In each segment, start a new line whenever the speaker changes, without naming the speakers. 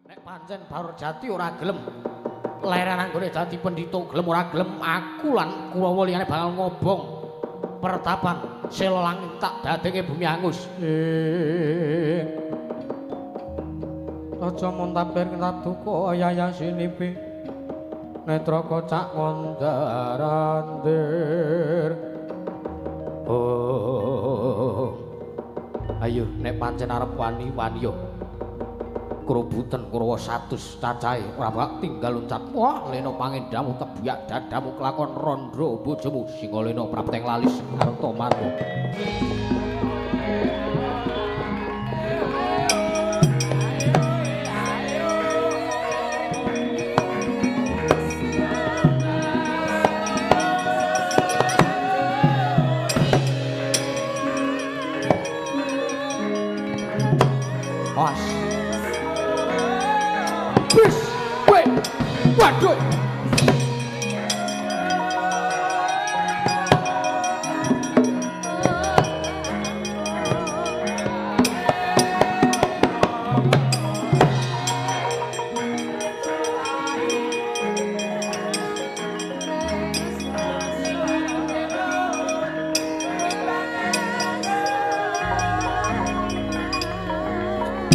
Nek pancen Barjati ora gelem leren anggone dadi pendhita, gelem ora gelem aku lan Kurawa liyane bakal ngobong pertapan sela langit tak dadeke bumi angus. Aja muntabir duka yayasinipi netra kocak ngondarandir. Oh. Ayo nek pancen arep wani-wani yo. Krobuten Kurawa 100 cacahe ora bakal tinggal loncat. Wah, lena pangendamu tebuyak dadamu kelakon randha bojomu Singalena prapteng lalis arta marma. Awas. Wis, weh, waduh.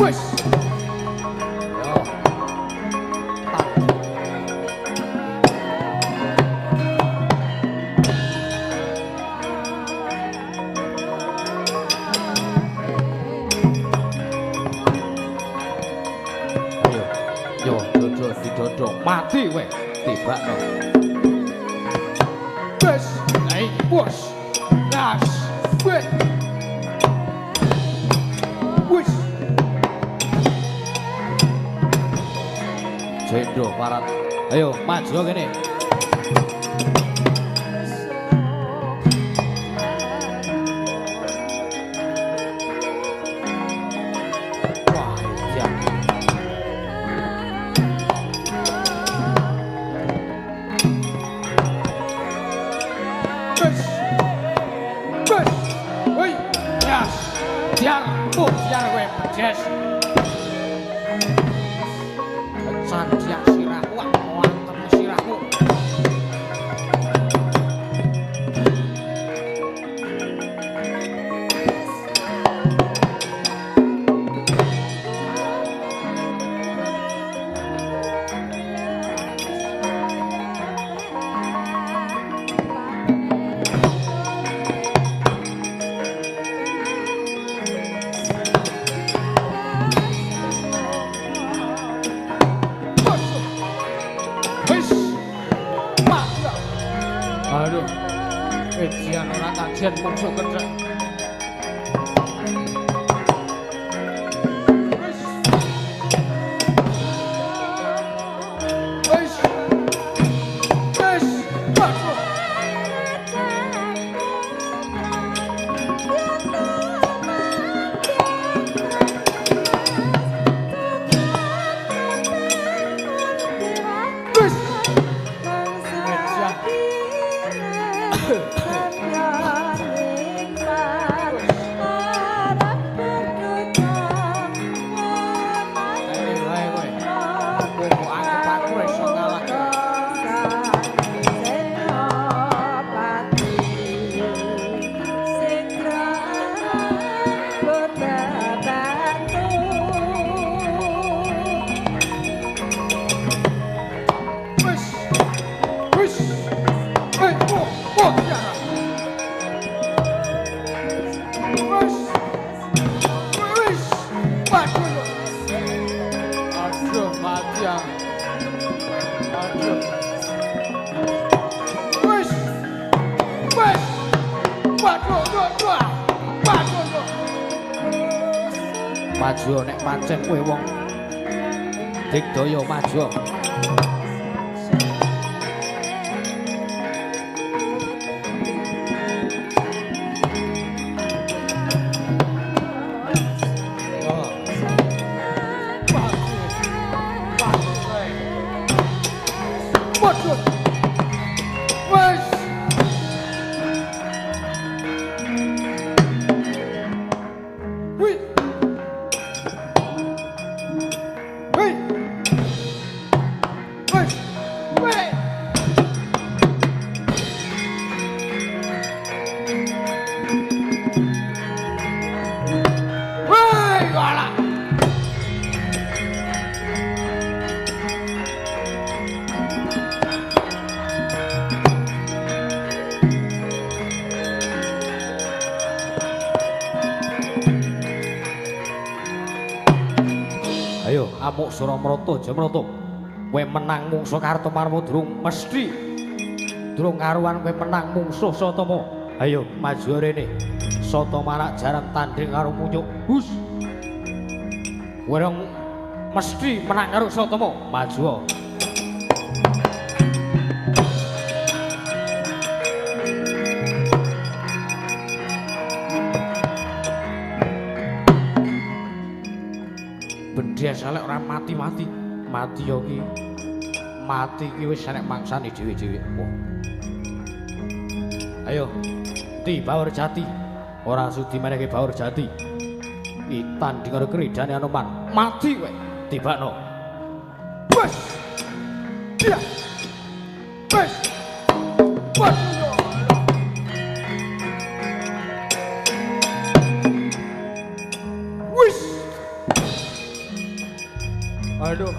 Wis. Yo. Ayo, yo dodo didodong mati kowe, tibakno. Wis, ai bos. Gas. Wis. Wis. Jendro parat. Ayo maju kene. Wah, iya. Wes. Wes. Woi, yes. Biar, oh, biar kowe bejes. Sanjak sirahku, antem sirahku. Aduh, ejian ora kajian mungsuh kecek. Wis. Wis. Wis. Waduh. Wis. Ejian. Aduh, mati ya. Aduh. Wis. Wis. Waduh, waduh. Waduh. Maju nek pancen kowe wong digdaya maju. Wis. Wis. Wih. Amuk Suramrata Jamrata. Kowe menang mungsuh Kartomarma durung mesti. Durung karuan kowe menang mungsuh Satama. Ayo maju rene. Satama anak jaran tanding karo Munyuk. Hus. Kowe mesti menang karo Satama. Maju. Bendhes elek ora mati-mati. Mati yo ki. Mati ki wis enek mangsane dhewe-dhewe. Wah. Ayo, Ti Bawor Jati. Ora sudi menehke Bawor Jati. Iki tanding karo kridane Anoman. Mati kowe. Tibakno. Wes. Dia. Wes. Wes. Wis. Aduh.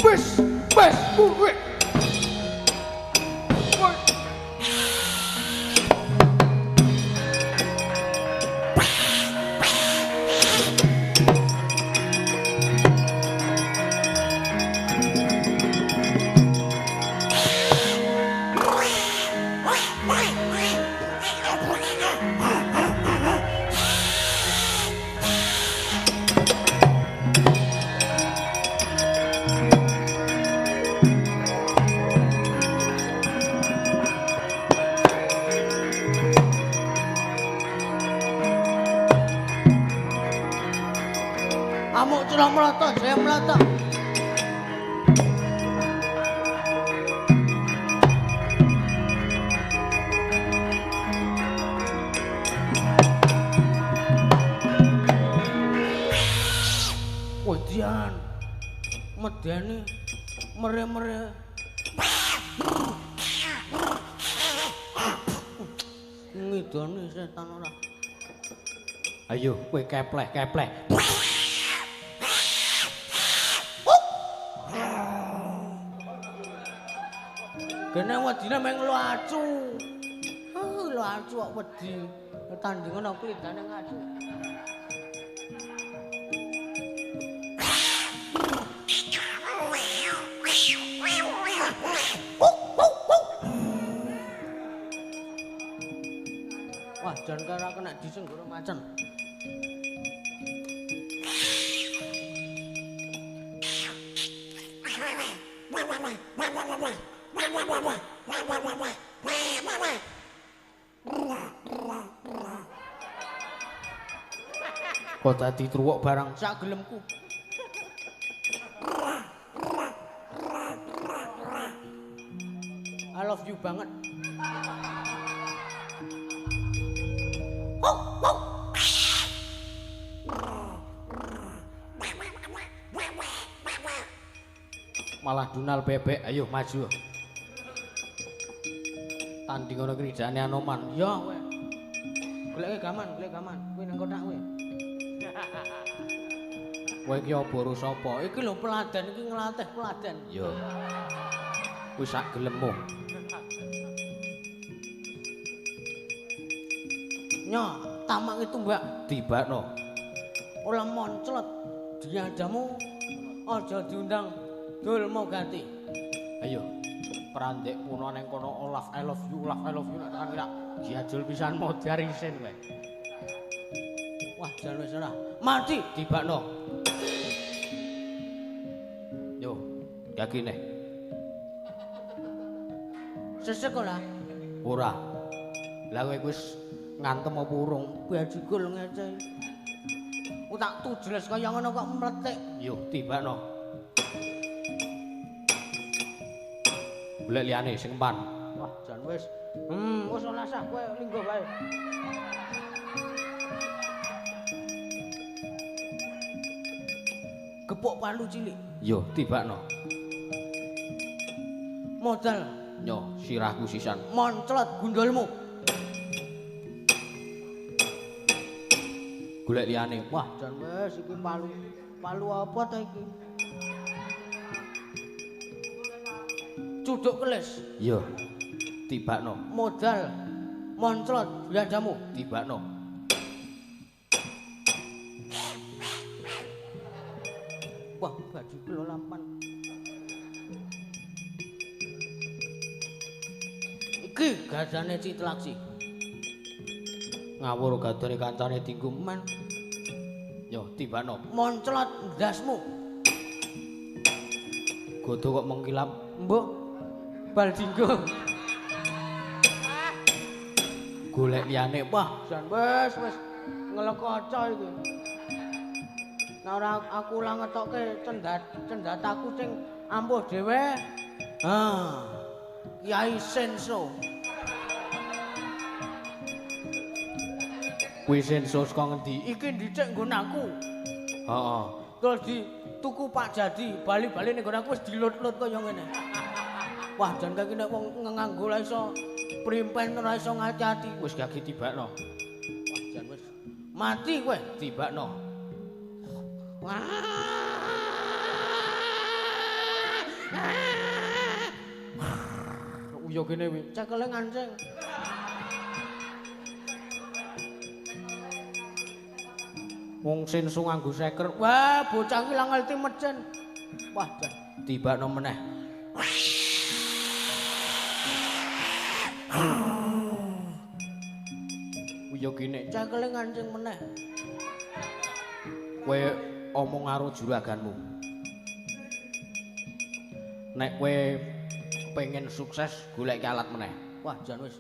Wes, wes, wes.
Amuk Suramrata Jayamrata. Wedian. Medeni mere-mere. Ngidoni setan ora.
Ayo kowe kepleh-kepleh.
Kene wedine meng lu acu. Lu acu kok wedi. Tandingan aku lidane ngacu. Wah, jan karo kena disenggoro macan.
Kok dadi truwuk barang
sak gelemku. I love you banget.
Malah dunal bebek, ayo maju. Tanding ana kridane Anoman.
Ya kowe. Goleke gaman, golek gaman. Kowe nang kotak kowe.
Kowe iki oboro sapa?
Iki lho peladan iki nglatih peladan.
Ya. Wis sak gelemmu.
Nyo, tamak itu mbak
tibakno.
Ora monclot diadamu aja diundang Dulmo Gati.
Ayo. Prandek puno nang kono Olaf I love you, Olaf I love you nek tekan kira diajul pisan modar isin kowe.
Wah, jan wis ora. Mati
tibakno. Yo, yakine.
Sesek ora?
Ora. Lah kowe wis ngantem apa urung?
Bajigul ngece. Ku tak tujeles kaya ngono kok mletik.
Yo, tibakno. Golek liyane sing empan.
Wah, jan wis. Wis ora sah kowe linggo wae. Gepuk palu cilik.
Yo, tibakno.
Modal.
Nyo, sirahku sisan.
Monclot gundulmu.
Golek liyane.
Wah, jan wis iki palu. Palu apa ta iki? Cuduk kelis.
Yo. Tibakno.
Modal monclot biadamu.
Tibakno.
Wah, baju kelolapan. Iki gadane Citlaksi.
Ngawur gadane kancane dinggo men. Yo tibano.
Monclot ndasmu.
Godo kok mengkilap.
Mbok bal dinggo.
Golek liyane.
Wah, jan wis wis ngelek kaca iki. Nek ora aku lah ngetokke cendataku sing ampuh dhewe. Ah. Kyai Senso.
Kuwi Senso saka ngendi?
Iki ndhicik nggon aku.
Heeh.
Terus dituku Pak Jadi, bali-bali ning nggon aku wis dilut-lut kaya ngene. Wah, jan iki nek wong nganggo ora iso primpen ora iso ngati-ati.
Wis gak ditibakno.
Wah, jan wis mati kowe
tibakno. Uyo kene kuwi
cekele ngancing.
Wong Senso nganggo seker.
Wah, bocah kuwi lah ngerti mesin. Wah, jan
tibakno meneh. Uyo kene
cekele ngancing meneh.
Kowe omong karo juraganmu. Nek kowe pengen sukses golek alat meneh.
Wah, jan wis.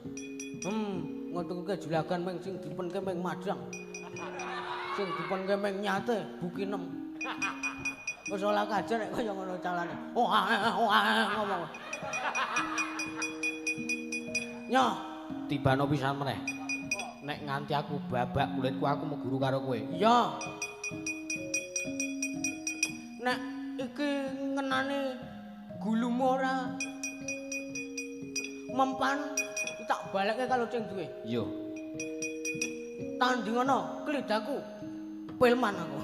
Ngetuke juragan meng sing dipenke meng madang. Sing dipenke meng nyate bukinem. Wis ora kajar nek kaya ngono calane. Wah, ngomong. Nyoh,
tibano pisan meneh. Nek nganti aku babak kulitku aku meguru karo kowe.
Iya. Nek iki ngenane gulumu ora mempan tak balekke kalau sing duwe.
Iya.
Tandingono klidaku. Pelman aku.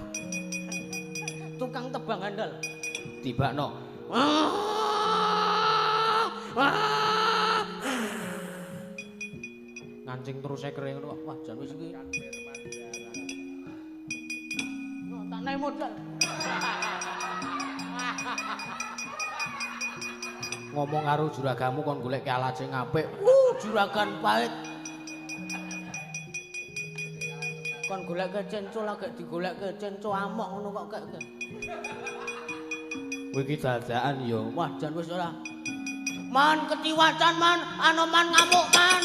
Tukang tebang handal.
Tibakno. Ngancing terus sekere ngono kok.
Wah, jan wis iki. Tak naik modal.
Ngomong karo juragamu kon golek alat sing apik.
Juragan pahit. Kon goleke cenco lagi digoleke cenco amok ngono kok kek.
Kowe iki dadakan ya.
Wah, jan wis ora. Man ketiwacan man, Anoman ngamuk man.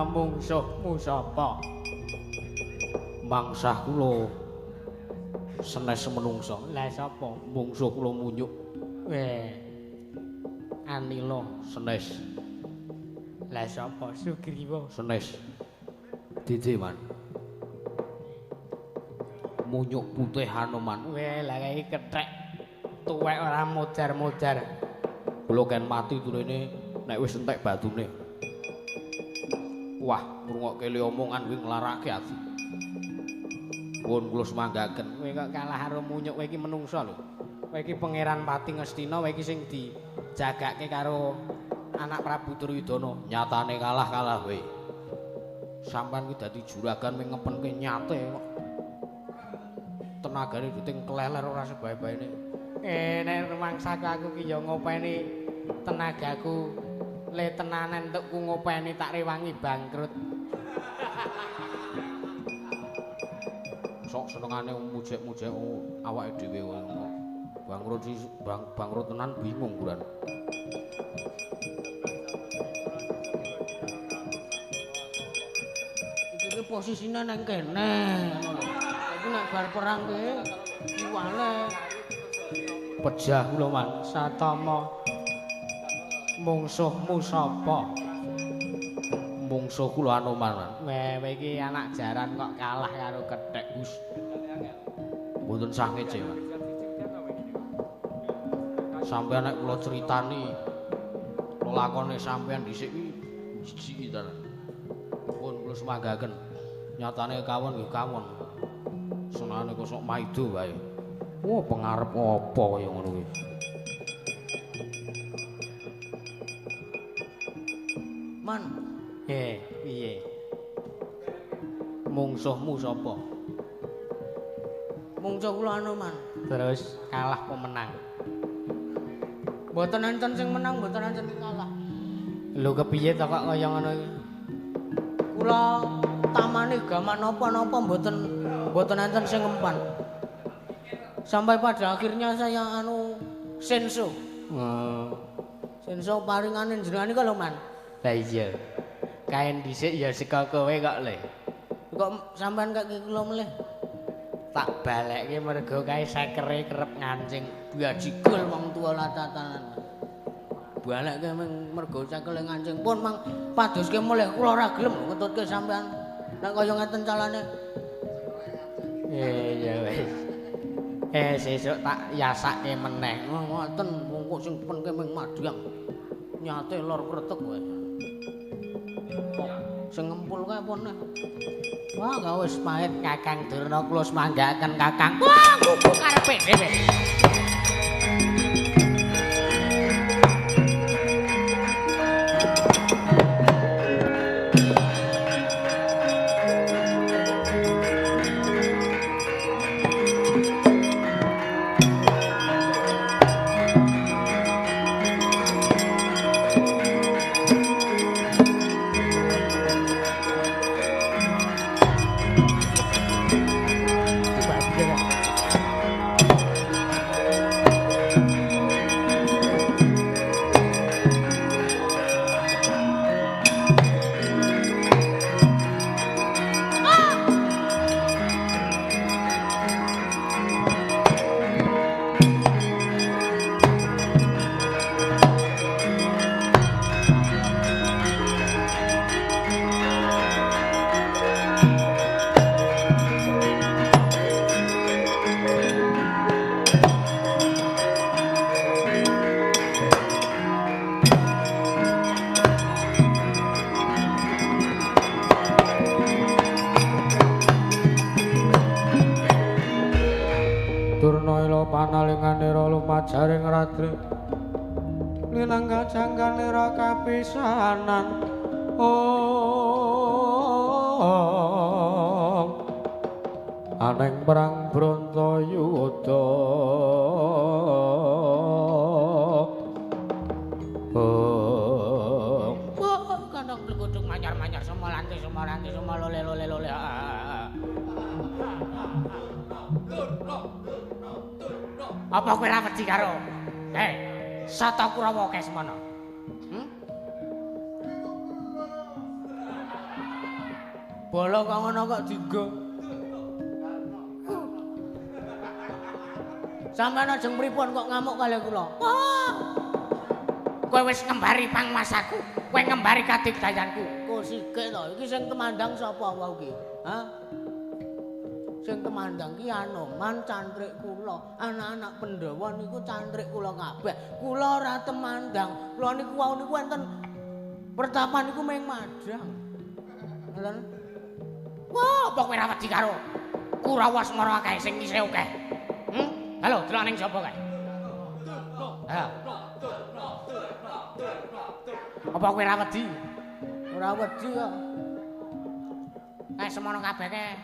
Mungsuhmu sapa? Mangsah kula senes menungsa.
Lah sapa?
Mungsuh kula munyuk.
Weh. Anila
senes.
Lah sapa? Sugriwa
senes. Dede man. Munyuk putih Hanuman.
Weh, lah iki kethek tuwek ora modar-modar.
Kula ken mati turene nek wis entek batune. Wah, ngrungokke le omongan kuwi nglarake ati. Pun kula semanggaken.
Kowe kok kalah karo munyuk, kowe iki menungsa lho. Kowe iki Pangeran Pati Ngastina, kowe iki sing dijagake karo anak Prabu Duryudana.
Nyatane kalah-kalah kowe. Sampeyan kuwi dadi juragan mung ngepenke nyate kok. Tenagane diting kleler ora sebae-baene.
Nek rumangsaku aku ki ya ngopeni tenagaku. Le tenanan entukku ngopeni tak rewangi bangkrut.
Sok senengane mujek-mujek awake dhewe ngono. Bangkrut bangkrut tenan bingung kuran.
Iki posisine nang kene ngono lho. Iki nek bar perang ki kiwale
pejah kula man.
Satama. Mungsuhmu sapa?
Mungsuh kula Anoman. Wewe iki anak jaran kok kalah karo kethek Gus. Mboten sah ngece, Pak. Sampeyan nek kula critani lelakone sampeyan dhisik iki jijiki tenan. Pun kula sumanggaken. Nyatane kawon nggih kawon. Senane kok sok maido wae. Wah, pengarep apa kaya ngono kuwi.
Man,
piye? Mungsuhmu sapa?
Mungsuh kula Anoman.
Terus kalah apa menang?
Mboten enten sing menang, mboten enten sing kalah.
Lho kepiye to kok kaya ngono iki?
Kula tamane gaman napa-napa mboten enten sing ngempan. Sampai pada akhirnya saya anu senso. Senso paringane jenengan niku lho, Man.
Lah iya. Kaen dhisik ya saka kowe kok le.
Kok sampean kok kula melih?
Tak balekke mergo kae sekere kerep ngancing.
Bajigul wong tuwa latatanan. Balekke mung mergo sekere ngancing pun mang padoske melih kula ora gelem ngetutke sampean. Nek kaya ngeten calane.
Ya wis. Sesuk tak yasake meneh.
Ngoten wong kok sing penke mung madhang. Nyate lor kretek kowe. Sing ngempul kae apa neh?
Wah, gak wis pahit Kakang Durna kula semanggaken Kakang. Wah, kuku karepe dhewe.
Jaring radri linangga jangganira kapisanan ong aneng perang Brontoyuda ong.
Wah, kandang blekudung manyar-manyar semua lanti semua lole lole lole.
Apa kowe ora wedi karo? Sata Kurawa kae semono.
Bala kok ngono kok dienggo. Sampeyan ajeng pripun kok ngamuk kalih kula?
Wah. Kowe wis ngembari pangmasaku, kowe ngembari kadigdayanku.
Kok sikik to? Iki sing temandang sapa wau iki? Hah? Sing temandang ki Anoman cantrik kula, anak-anak Pandhawa niku cantrik kula kabeh. Kula ora temandang. Kula niku wau niku enten pertapan niku mung madhang. Ngoten.
Wah, apa kowe ora wedi karo Kurawa semara akeh sing isih akeh? Halo, delok ning sapa kae? Ha. Apa kowe ora wedi?
Ora wedi kok.
Kae semono kabeh kae.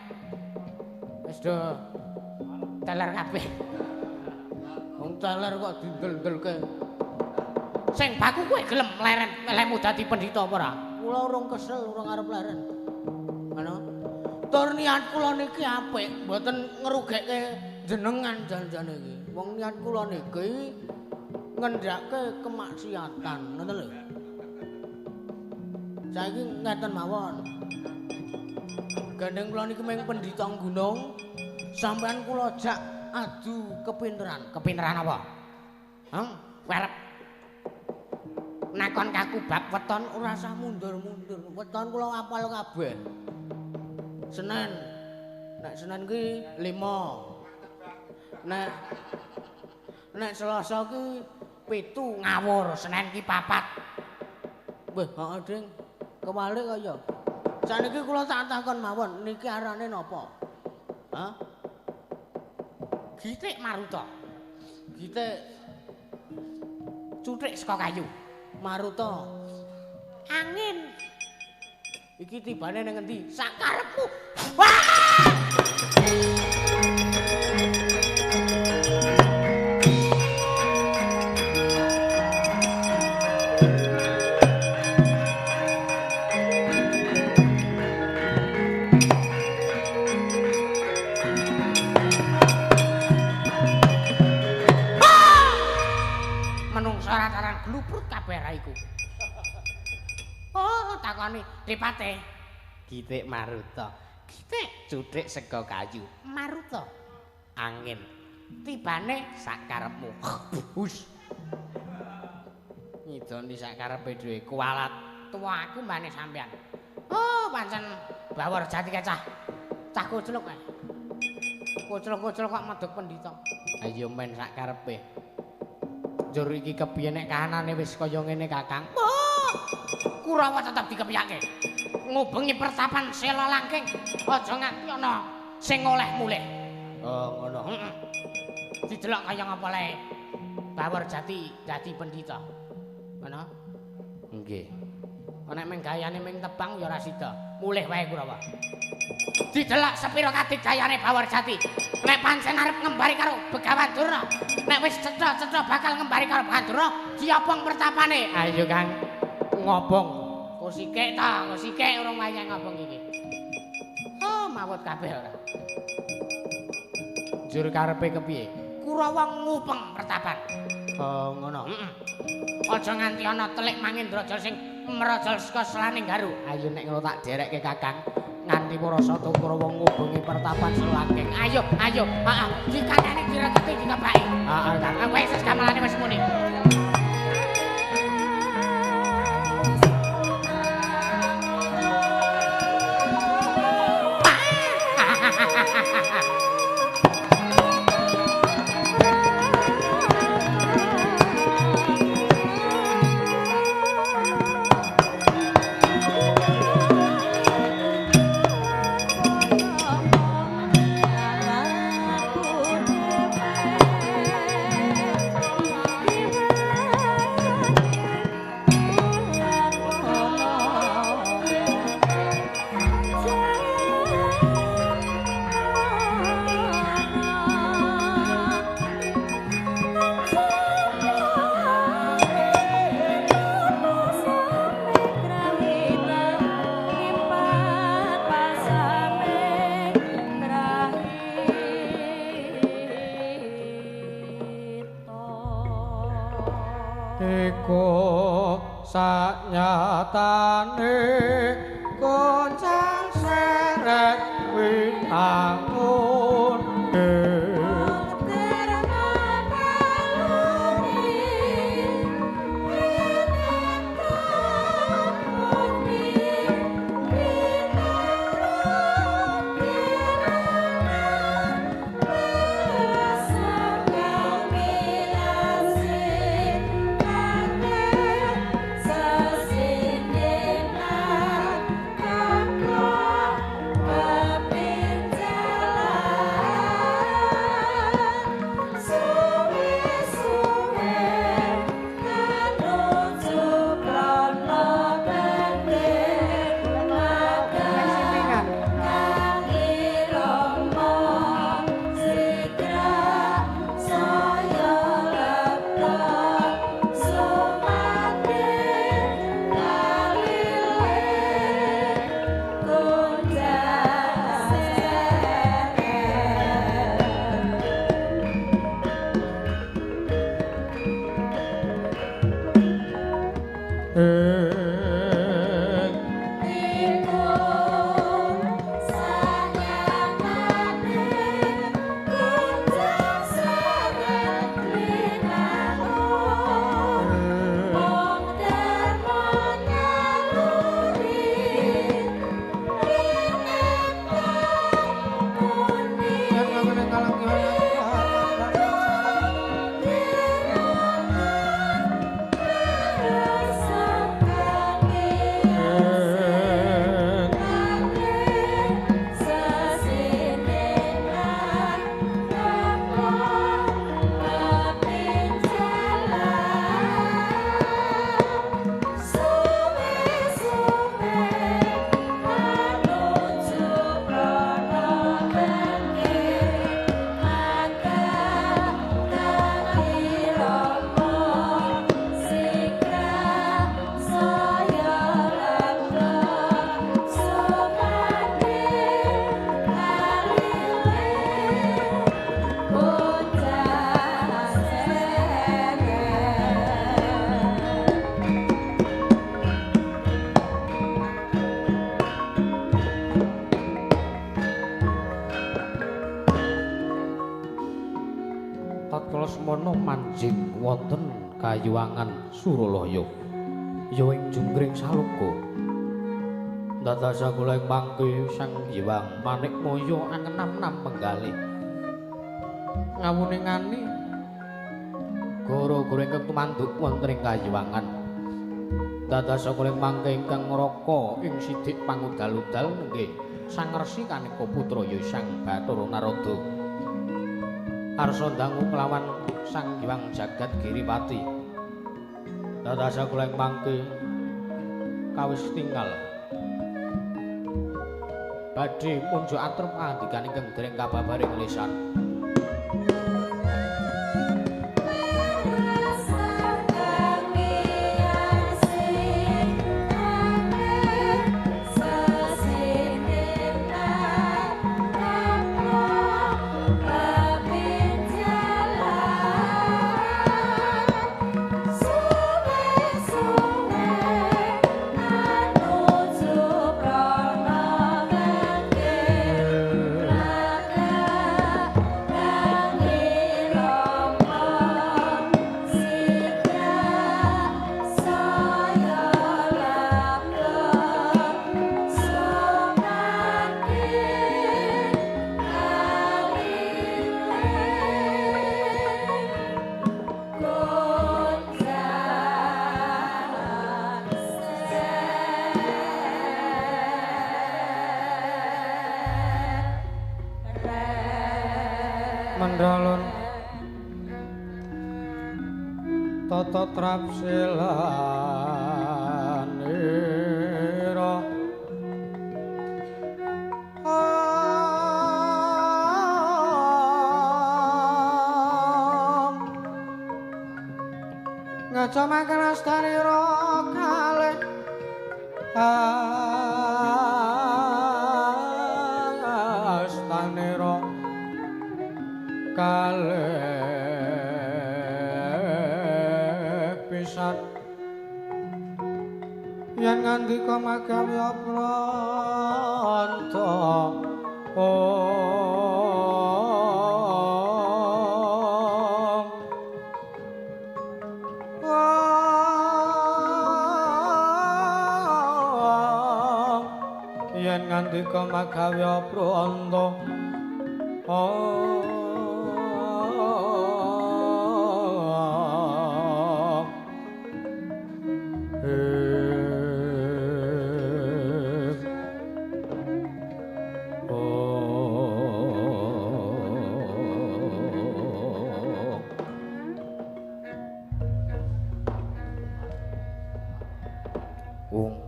Wis do teler kabeh.
Wong teler kok dindel-ndelke.
Sing baku kowe gelem leren lemu dadi pendhita apa ora?
Kula urung kesel, urung arep leren. Ngono. Tur niat kula niki apik, mboten ngerugekke jenengan jan-jane iki. Wong niat kula niki ngendhake kemaksiatan, ngoten lho. Saiki ngeten mawon. Gandeng kula niki mung pendhita gunung, sampean kula jak adu kepinteran.
Kepinteran apa? Hah? Kowe arep Nakon kaku bab weton
ora usah mundur-mundur. Weton kula apal kabeh. Senin. Nek Senin ki 5. Nek nek Selasa ki
7 ngawur, Senin ki 4.
Weh, heeh, Ding. Kewalik kaya. Saniki kula tak takon mawon, niki arane napa? Hah?
Gitik Maruta.
Gitik
cuthik saka kayu.
Maruta.
Angin.
Iki tibane ning endi?
Sakarepmu. Wah! Menungsa rataran gluprut kabeh raiku. Oh, takoni Dipate. Gitik Maruta. Gitik cuthik saka kayu. Maruta. Angin. Tibane sakarepmu. Hus. Ngidoni sakarepe dhewe kualat. Tuwa aku mbane sampean. Oh, pancen Bawor Jati kecah. Cah koclok kae. Koclok-koclok kok medhok pendhita. Ayo men sakarepe. Njur iki kepiye nek kahanane wis kaya ngene, Kakang? Oh, Kurawa tetep dikepiyake. Ngubengi pertapan Sela Langking, aja nganti ana sing oleh mulih. Oh, ngono. Heeh. Didelok kaya ngapa lae. Bawor Jati dadi pendhita. Ngono? Nggih. Nek mung gayane mung tebang ya ora sida. Mulih wae Kurawa. Didelok sepira kadigayane Bawor Jati. Nek pancen arep ngembari karo Begawan Durna, nek wis cetha-cetha bakal ngembari karo Begawan Durna, diobong pertapane. Ayo Kang, ngobong. Kosike ta, kosike urung wayah ngobong iki. Oh, mawut kabeh ora. Njur karepe kepiye? Kurawa ngupeng pertapan. Oh, ngono. Heeh. Aja nganti ana telik Mangendraja sing mrojol saka selaning garu. Ayo nek ngono tak derekke Kakang. Nganti para sata Kurawa ngubengi pertapan Selangking. Ayo, ayo. Heeh, dikandani diregeti dikebaki. Heeh, Kang. Wis gamelane wis muni.
Iku sanyatane goncang seret winangun.
Wong
Lesmana manjing wonten kayuwangan Suralaya ya ing Junggring Saloka. Dados kula ing mangke Sang Hyang Manikmaya angenam-nam penggalih ngawuningani gara-gara ingkang tumanduk wonten ing kayuwangan. Dados kula ing mangke ingkang ngraka ing sidik pangudal-udal nggih Sang Resi kaneka putra ya Sang Bathara Narada. Arsa dangu kelawan Sang Hyang Jagat Giripati. Dados kula ing mangke kawis tinggal badhe munjuk atur pangandikan ingkang dereng kababaring lisan.
Mendalon tata trapsilanira ngaca makan astanira kalih astanira kalih pisan yen ngandika magawya pranta om yen ngandika magawya pranta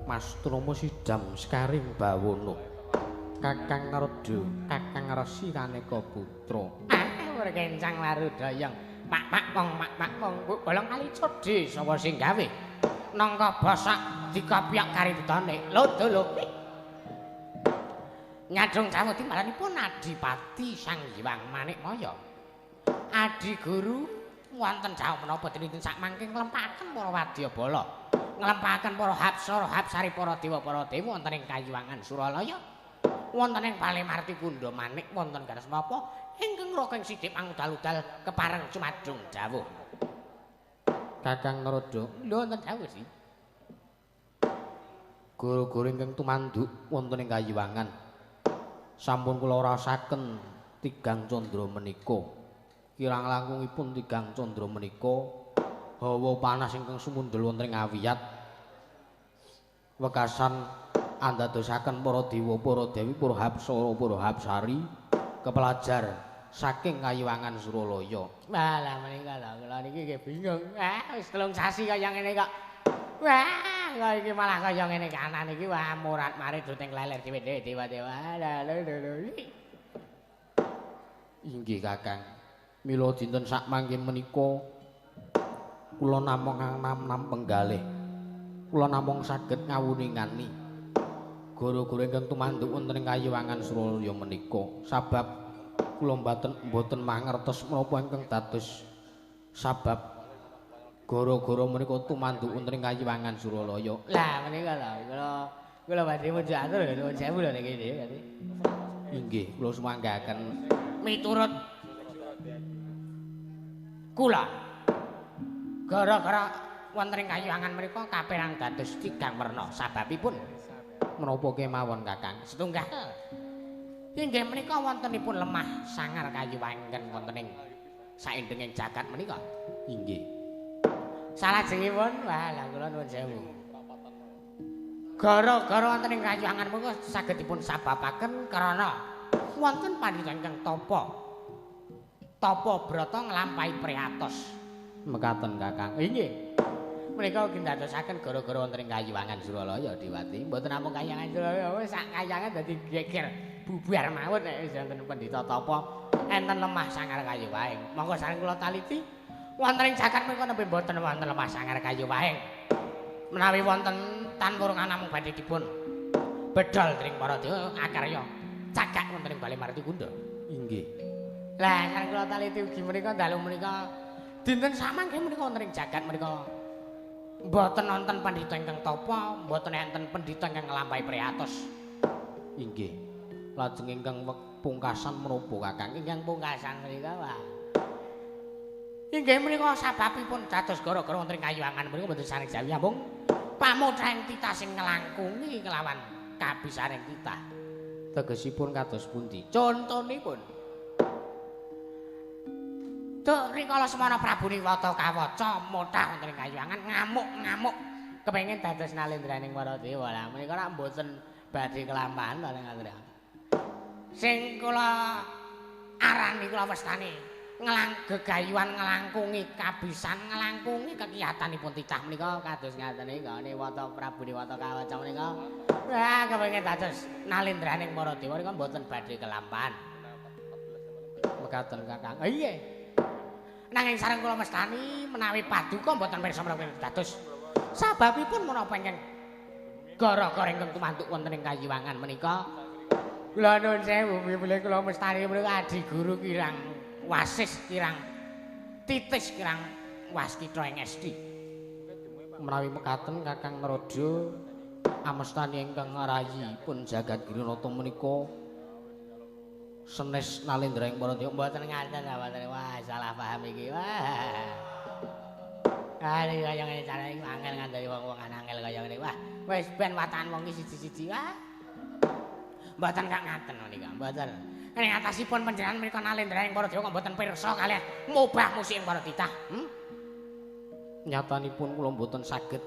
Mas Trama sidam sekaring bawana Kakang Narada Kakang Resi kaneka putra. Ah kencang larudayang pak-pak wong pak-pak wong bolong kali codhe sapa sing gawe nangka basak dikapyak kariptane lho lho nyadong cawuh timbalanipun Adipati Sang Hyang Manikmaya. Adi guru wonten jauh menapa dinten sakmangke nglempaken para wadyabala, nglempaken para hapsara hapsari para dewa para dewa wonten ing kayuwangan Suralaya, wonten ing Palemarti Kundha Manik wonten garis menapa ingkang raka ing sithik pangudal-udal kepareng cumadung dawuh. Kakang Narada, lho wonten dawuh sih. Guru-guru ingkang tumanduk wonten ing kayuwangan sampun kula rasaken tigang candra menika. Kirang langkungipun tigang candra menika hawa panas ingkang sumundhel wonten ing awiyat wekasan andadosaken para dewa, para dewi, para hapsara, para hapsari kepelajar saking kayuwangan Suralaya. Walah menika lho kula niki nggih bingung. Ah wis 3 sasi kaya ngene kok. Wah, kok iki malah kaya ngene kanan iki wah murat-marit duting leler dhewe dewa-dewa. Lha lho lho. Inggih Kakang. Mila dinten sakmangke menika kula namung nam-nam penggalih. Kula namung saged ngawuningani gara-gara ingkang tumanduk wonten ing kayuwangan Suralaya menika. Sabab kula mboten mangertos menapa ingkang dados sabab gara-gara menika tumanduk wonten ing kayuwangan Suralaya. Lah menika lho kula badhe munjuk atur nuwun sewu lho niki. Inggih, kula sumanggaken miturut
Kula gara-gara wonten ing kayuwangan menika kaperang dados tigang werna sababipun
menapa kemawon Kakang?
Setunggal inggih menika wontenipun lemah sangar kayuwangan wonten ing saindenging jagat menika.
Inggih.
Salajengipun wah lha kula nuwun sewu. Gara-gara wonten ing kayuwangan menika saged dipun sababaken krana wonten pandhita ingkang tapa. Tapa brata nglampahi priatos.
Mekaten Kakang.
Inggih. Menika ugi ndadosaken gara-gara wonten ing kayuwangan Suralaya Dewati. Mboten namung kayangan Suralaya, wis sak kayangan dadi geger bubar mawon nek wis wonten pendhita tapa enten lemah sangar kayu waeng. Monggo sareng kula taliti wonten ing jagat menika nembe mboten wonten lemah sangar kayu waeng. Menawi wonten tan wurungan namung badhe dipun bedol dening para dewa akarya cagak wonten ing Bale Martikunda.
Inggih.
Lah sareng kula taliti ugi menika dalu menika dinten samangke menika wonten ing jagat menika mboten wonten pandhita ingkang tapa, mboten enten pendhita ingkang nglampahi priatos.
Inggih. Lajeng ingkang pungkasan menapa Kakang?
Ingkang pungkasan menika wah. Inggih menika sababipun dados gara-gara wonten ing kayuwangan menika mboten sanes jawi namung pamotrahing titah sing nglangkungi kelawan kabisaning titah.
Tegesipun kados pundi?
Contonipun Duk rikala semana Prabu Niwata kawaca mothah wonten ing kayuwangan ngamuk-ngamuk kepengin dados nalendraning para dewa. Lah menika rak mboten badhe kelampahan ta ngaten. Sing kula arani kula wastani ngelang gegayuhan ngelangkungi kabisan ngelangkungi kekiyatanipun titah menika kados ngaten nika Niwata Prabu Niwata kawaca menika wah kepengin dados nalendraning para dewa menika mboten badhe kelampahan.
Mekaten Kakang.
Iya. Nanging sareng kula mestani menawi paduka mboten pirsa menapa dados sababipun menapa ingkang gara-gara ingkang tumantuk wonten ing kayuwangan menika kula nuwun sewu bilih kula mestani menika adi guru kirang wasis kirang titis kirang waskita ing esti.
Menawi mekaten Kakang Narada amestani ingkang rayi pun jagat Girinata menika senes nalendra ing para dewa.
Mboten ngaten mboten. Wah salah paham iki. Wah. Kali kaya ngene carane iki angel ngandani wong-wong angel kaya ngene. Wah, wis ben watakan wong iki siji-siji. Wah. Mboten kak ngaten menika, mboten. Ing atasipun panjenengan menika nalendra ing para dewa kok mboten pirsa kalih mobah musik ing para titah.
Nyatanipun kula mboten saged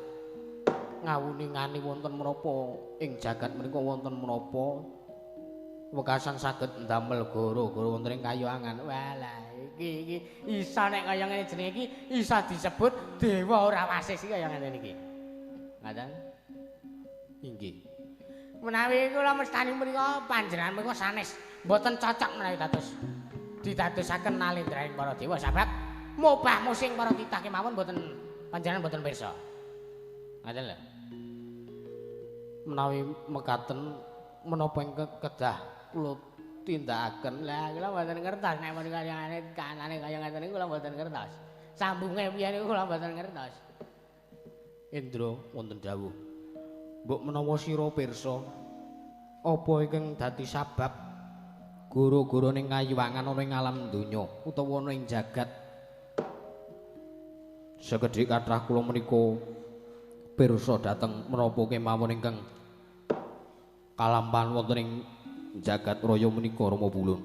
ngawuningani wonten menapa ing jagat menika wonten menapa wekasan saged ndamel gara-gara wonten ing kayuwangan.
Walah iki iki iso nek kaya ngene jenenge iki iso disebut dewa ora wasis iki kaya ngene iki. Ngaten?
Inggih.
Menawi kula mestani menika panjenengan menika sanes mboten cocok menawi dados didadosaken nalendraning para dewa sebab mobah musing para titah kemawon mboten panjenengan mboten pirsa. Ngaten lho.
Menawi mekaten menapa ingkang kedah kula tindakaken?
Lah kula mboten ngertos nek menika kayane kanane kaya ngaten niku kula mboten ngertos. Sambunge piye niku kula mboten ngertos.
Indra wonten dawuh. Mbok menawa sira pirsa apa ingkang dadi sabab gara-gara ning kayuwangan ana ing alam donya utawa ana ing jagat? Sekedhik kathah kula menika pirsa dhateng menapa kemawon ingkang kalampahan wonten ing jagat raya menika Rama Bulun.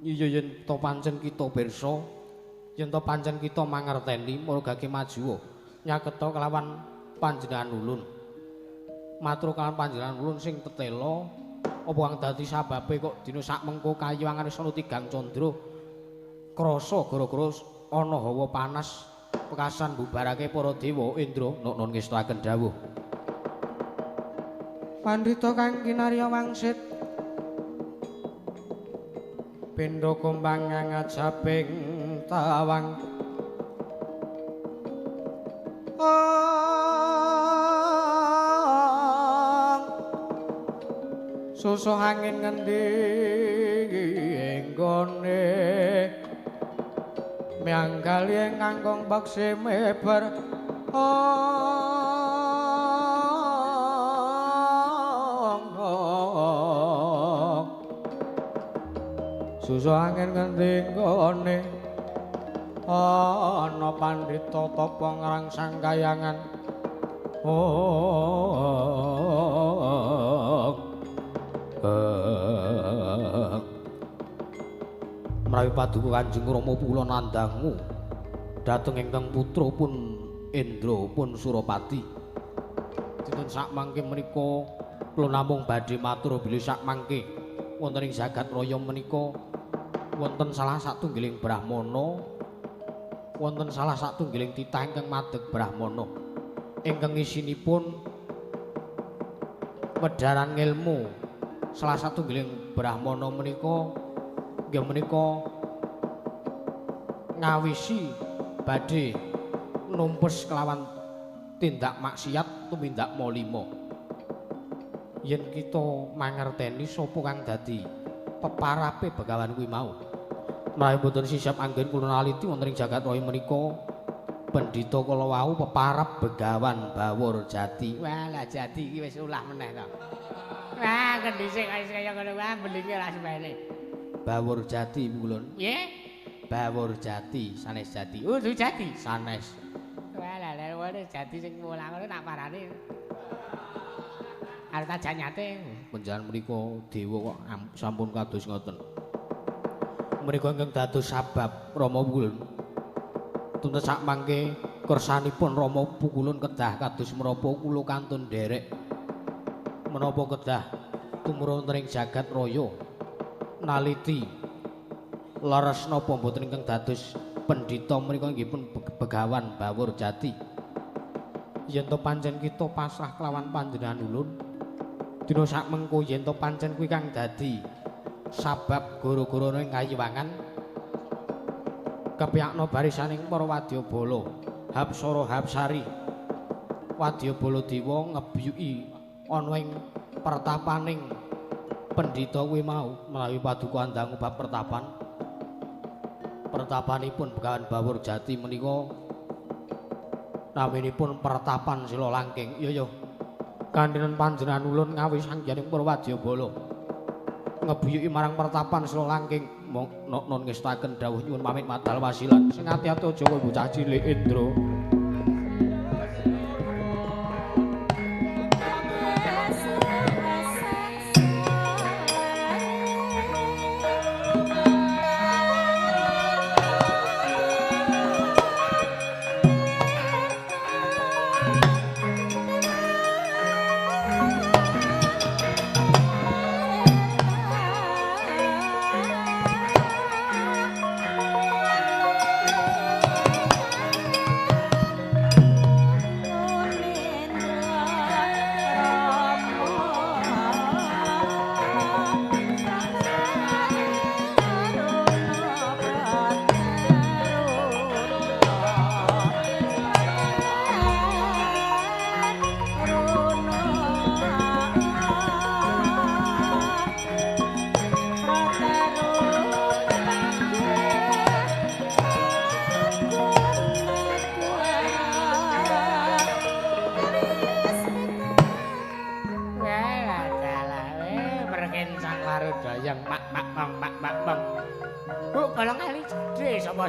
Iya yen to pancen kita pirsa, yen to pancen kita mangerteni margake majuwa nyaketa kelawan panjenengan ulun. Matur kelawan panjenengan ulun sing tetela apa kang dadi sababe kok dina sak mengko kayuwangan wis ana tigang candra krasa gara-gara ana hawa panas wekasan bubarake para dewa. Indra nun ngestakaken dawuh.
Pandhita kang kinarya wangsit pindha kumbang ngajaping tawang susuh angin ngendi nggone myanggali ing kangkung bakse meber susu angin ngendi nggone Ana pandhita tapa ngrangsang kayangan.
Mrawi paduka Kanjeng Rama kula nandhangu dhateng ingkang putra pun Indra pun Surapati. Dinten sakmangke menika kula namung badhe matur bilih sakmangke wonten ing jagat raya menika wonten salah satunggiling brahmana, wonten salah satunggiling titah ingkang madeg brahmana ingkang isinipun wedharan ngelmu. Salah satunggiling brahmana menika nggih menika ngawisi badhe numpes kelawan tindak maksiat tumindak malima. Yen kita mangerteni sapa kang dadi peparape begawan kuwi mau. Menawi mboten sisap anggen kula naliti wonten ing jagat raya menika pendhita kala wau peparap Begawan Bawor Jati.
Wah, lah Jati iki wis ulah meneh to. Wah, kendhisik kaya ngono wae belinge ra semene.
Bawor Jati kula.
Piye?
Bawor Jati, sanes Jati.
Udu Jati,
sanes.
Wah, lah lah Jati sing mulang ngono tak parani. Arep tak nyate.
Panjenengan menika dewa kok sampun kados ngoten. Menika ingkang dados sabab Rama Pukulun. Tuntes sakmangke kersanipun Rama Pukulun kedah kados menapa kula kantun nderek. Menapa kedah tumurun ing jagat raya naliti leres napa mboten ingkang dados pendhita menika nggih pun Begawan Bawor Jati. Yen to pancen kita pasrah kelawan panjenengan ulun, dina sakmengko yen to pancen kuwi kang dadi sabab gara-garane kayiwangan kepiyakna barisaning para wadyabala Hapsara Hapsari wadyabala dewa ngebiyuki ana ing pertapaning pendhita kuwi mau. Menawi paduka andangu bab pertapan, pertapanipun Begawan Bawor Jati menika naminipun Pertapan Sila Langking. Iya ya, kandhenan panjenengan ulun ngawis sangyaning para wadyabala ngebiyuki marang Pertapan Sila Langking. Mong non ngestaken dawuh nyuwun pamit madal wasilan. Sing ati-ati aja kowe bocah cilik Indra.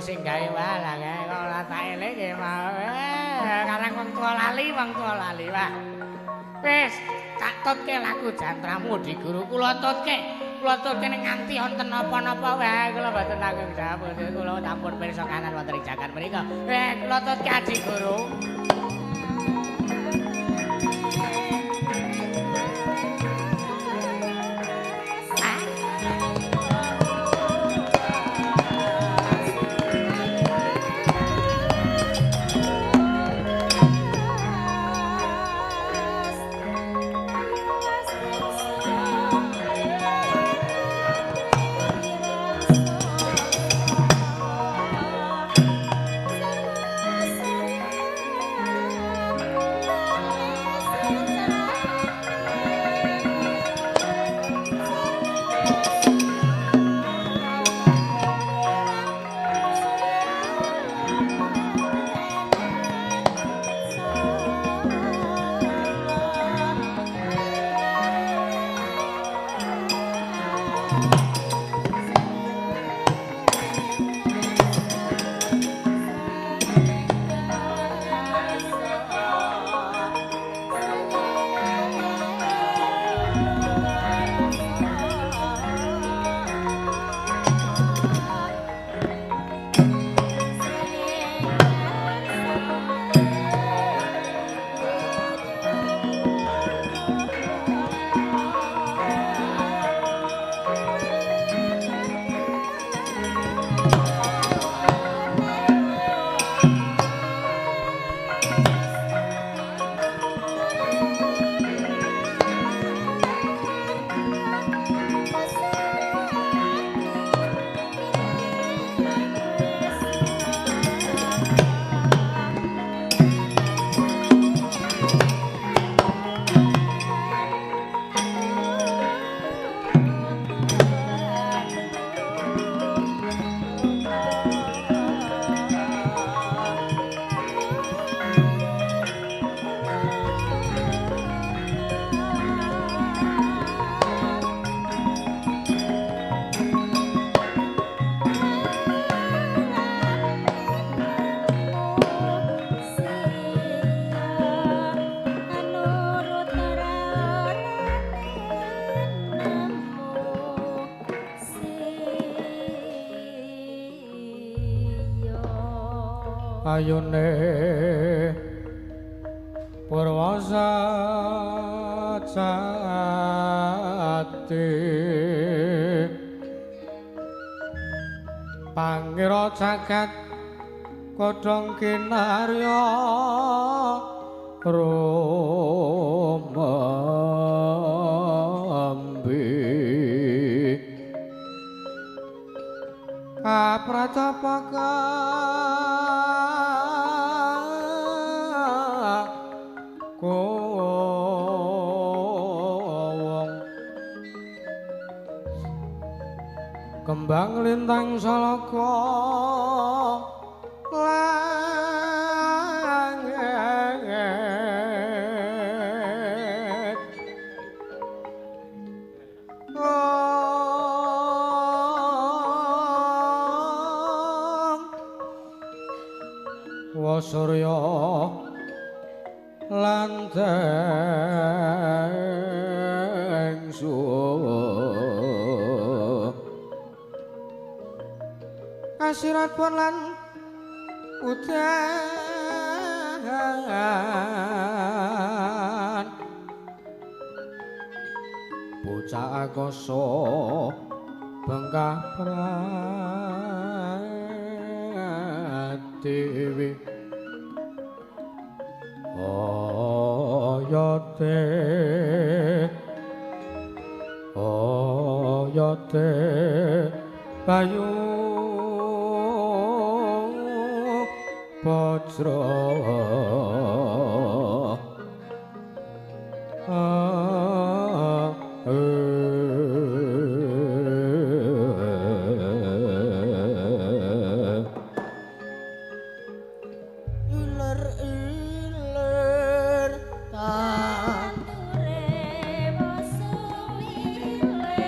Sing gawe walah kae kok ora tak elinge mau. Karang wong tuwa lali, wong tuwa lali wah. Wis tak tutke lagu jantramu di guru kula tutke. Kula tutke ning nganti wonten napa-napa wae kula mboten tanggung jawab. Kula sampun pirsa kanan wonten ing jagat mriku. Kula tutke aji guru.
Payune Purwasajati pangira jagat kodhong kinarya rumambi kapratapaka kowong kembang lintang salaka langit wasurya lan tengsu kasirat pun lan udan bocah akasa bengkah pratiwi oyote oyote bayu bajra
Ilir-ilir
Tanture wosumilir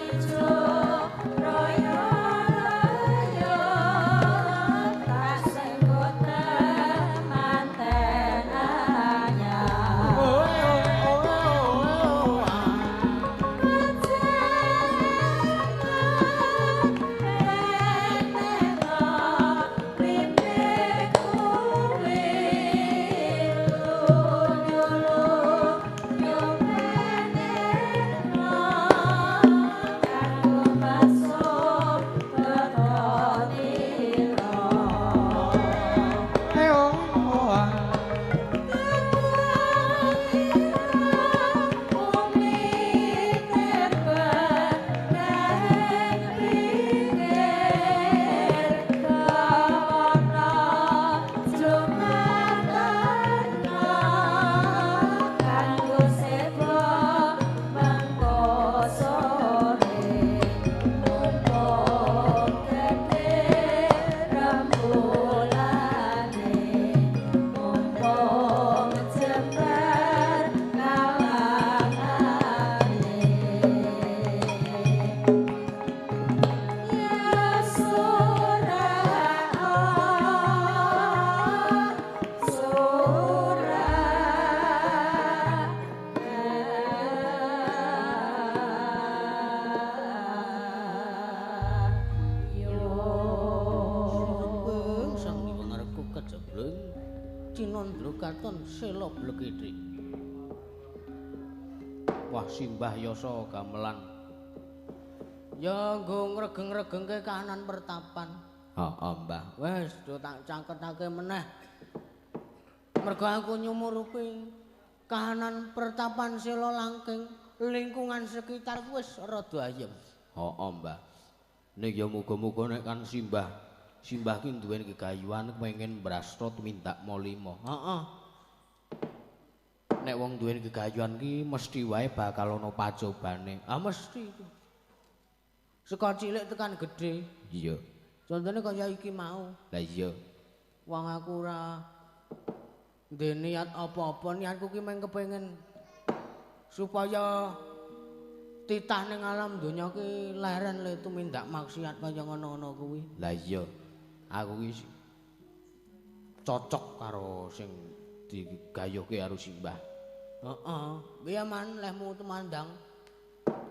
ijo royo-royo kasenggot temanten anyar.
Cinandra katon sela blegede.
Wah simbah yasa gamelan.
Ya nggo ngregeng-regengke kahanan pertapan.
Heeh, Mbah.
Wis do tak cangketake meneh. Mergo aku nyumurupi kahanan pertapan sela langking lingkungan sekitar wis rada ayem.
Heeh, Mbah. Ning ya muga-muga nek kan simbah simbah ki duweni gegayuhan pengen mbrastra tumindak malima.
Heeh.
Nek wong duweni gegayuhan ki mesti wae bakal ana pacobane.
Ah mesti. Saka cilik tekan gedhe.
Iya.
Contone kaya iki mau.
Lah iya.
Wong aku ora ndek niat apa-apa, niatku ki mung kepengin supaya titah ning alam donya ki leren le tumindak maksiat kaya ngono-ngono kuwi.
Lah iya. Aku ki cocok karo sing digayuhke karo simbah.
Heeh. Piye man lehmu tumandang?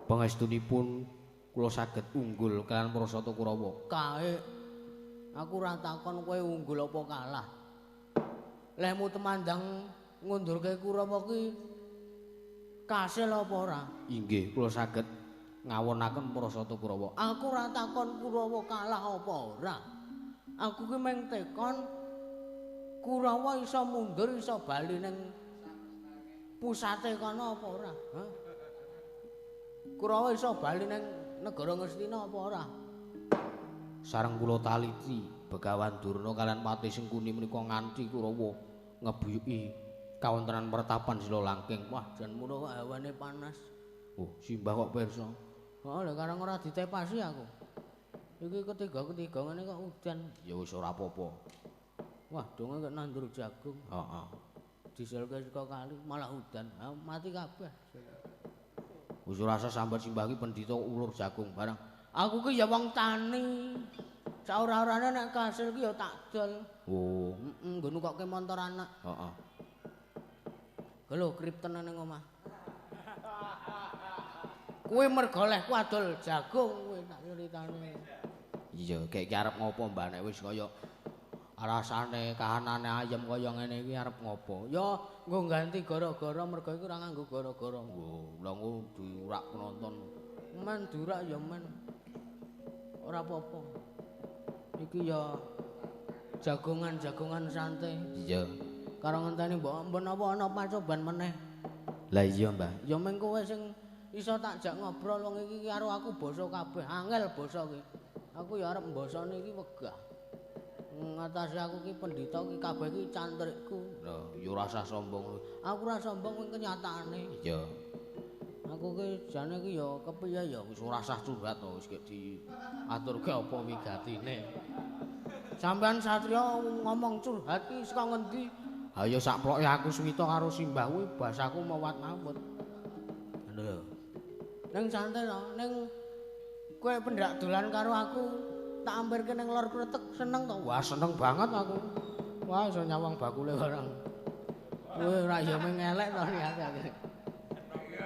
Pangestunipun kula saged unggul kaliyan Prasata Kurawa.
Kae Aku ora takon kowe unggul apa kalah. Lehmu temandang ngundurke Kurawa ki kasil apa ora?
Inggih, kula saged ngawonaken prasata Kurawa.
Aku ora takon Kurawa kalah apa ora. Aku ki mung tekon Kurawa iso mundur iso bali ning pusate kono apa ora? Hah? Kurawa iso bali ning negara Ngastina apa ora?
Sareng kula taliti Begawan Durna kalian Patih Sengkuni menika nganti Kurawa ngebuyuki kawontenan pertapan Sila Langking.
Wah, jan mula kok hawane panas.
Oh, simbah kok pirsa?
Heeh, lha karang ora ditepasi aku. Iki ketiga-ketiga ngene kok udan.
Ya wis ora apa-apa.
Wah, donge kok nandur jagung.
Heeh.
Diselke saka kali malah udan. Ha, mati kabeh.
Wis ora usah sambat simbah iki pendhita ulur jagung barang.
Aku ki ya wong tani. Saora-orane nek kasil ki ya tak dol.
Oh,
heeh, nggo nukokke montor anak.
Heeh.
Lho kriptene ning omah. Kuwi mergo lehku adol jagung kuwi tak critane.
Iya, kek iki arep ngopo Mbah nek wis kaya rasane kahanane ayem kaya ngene iki arep ngopo?
Ya nggo ganti gara-gara mergo iki ora nganggo gara-gara.
Oh, lha engko diurak penonton.
Men durak ya men. Ora apa-apa. Iki ya jagongan-jagongan santai.
Iya.
Karo ngenteni mbok menapa ana pacoban meneh.
Lah iya, Mbah.
Ya mung kowe sing iso tak jak ngobrol wong iki karo aku basa kabeh, angel basa ki. Aku ya arep mbasane iki wegah. Ngatasi aku ki pendhita ki kabeh ki cantrikku.
Lho, ya ora usah sombong.
Aku ora sombong kuwi kenyataane.
Iya.
Aku ki jane ki ya kepiye ya
wis ora usah curhat to, wis gek diaturke apa wigatine.
Sampeyan satriya ngomong curhat ki saka ngendi?
Ha ya sakploke aku suwita karo simbah kuwi basaku mawat-mawut. Lho.
Ning santai to, ning kowe pendak dolan karo aku tak ampirke ning lor kretek seneng to?
Wah, seneng banget aku. Wah, iso nyawang bakule barang.
Kowe ora ya mung elek to niate aku.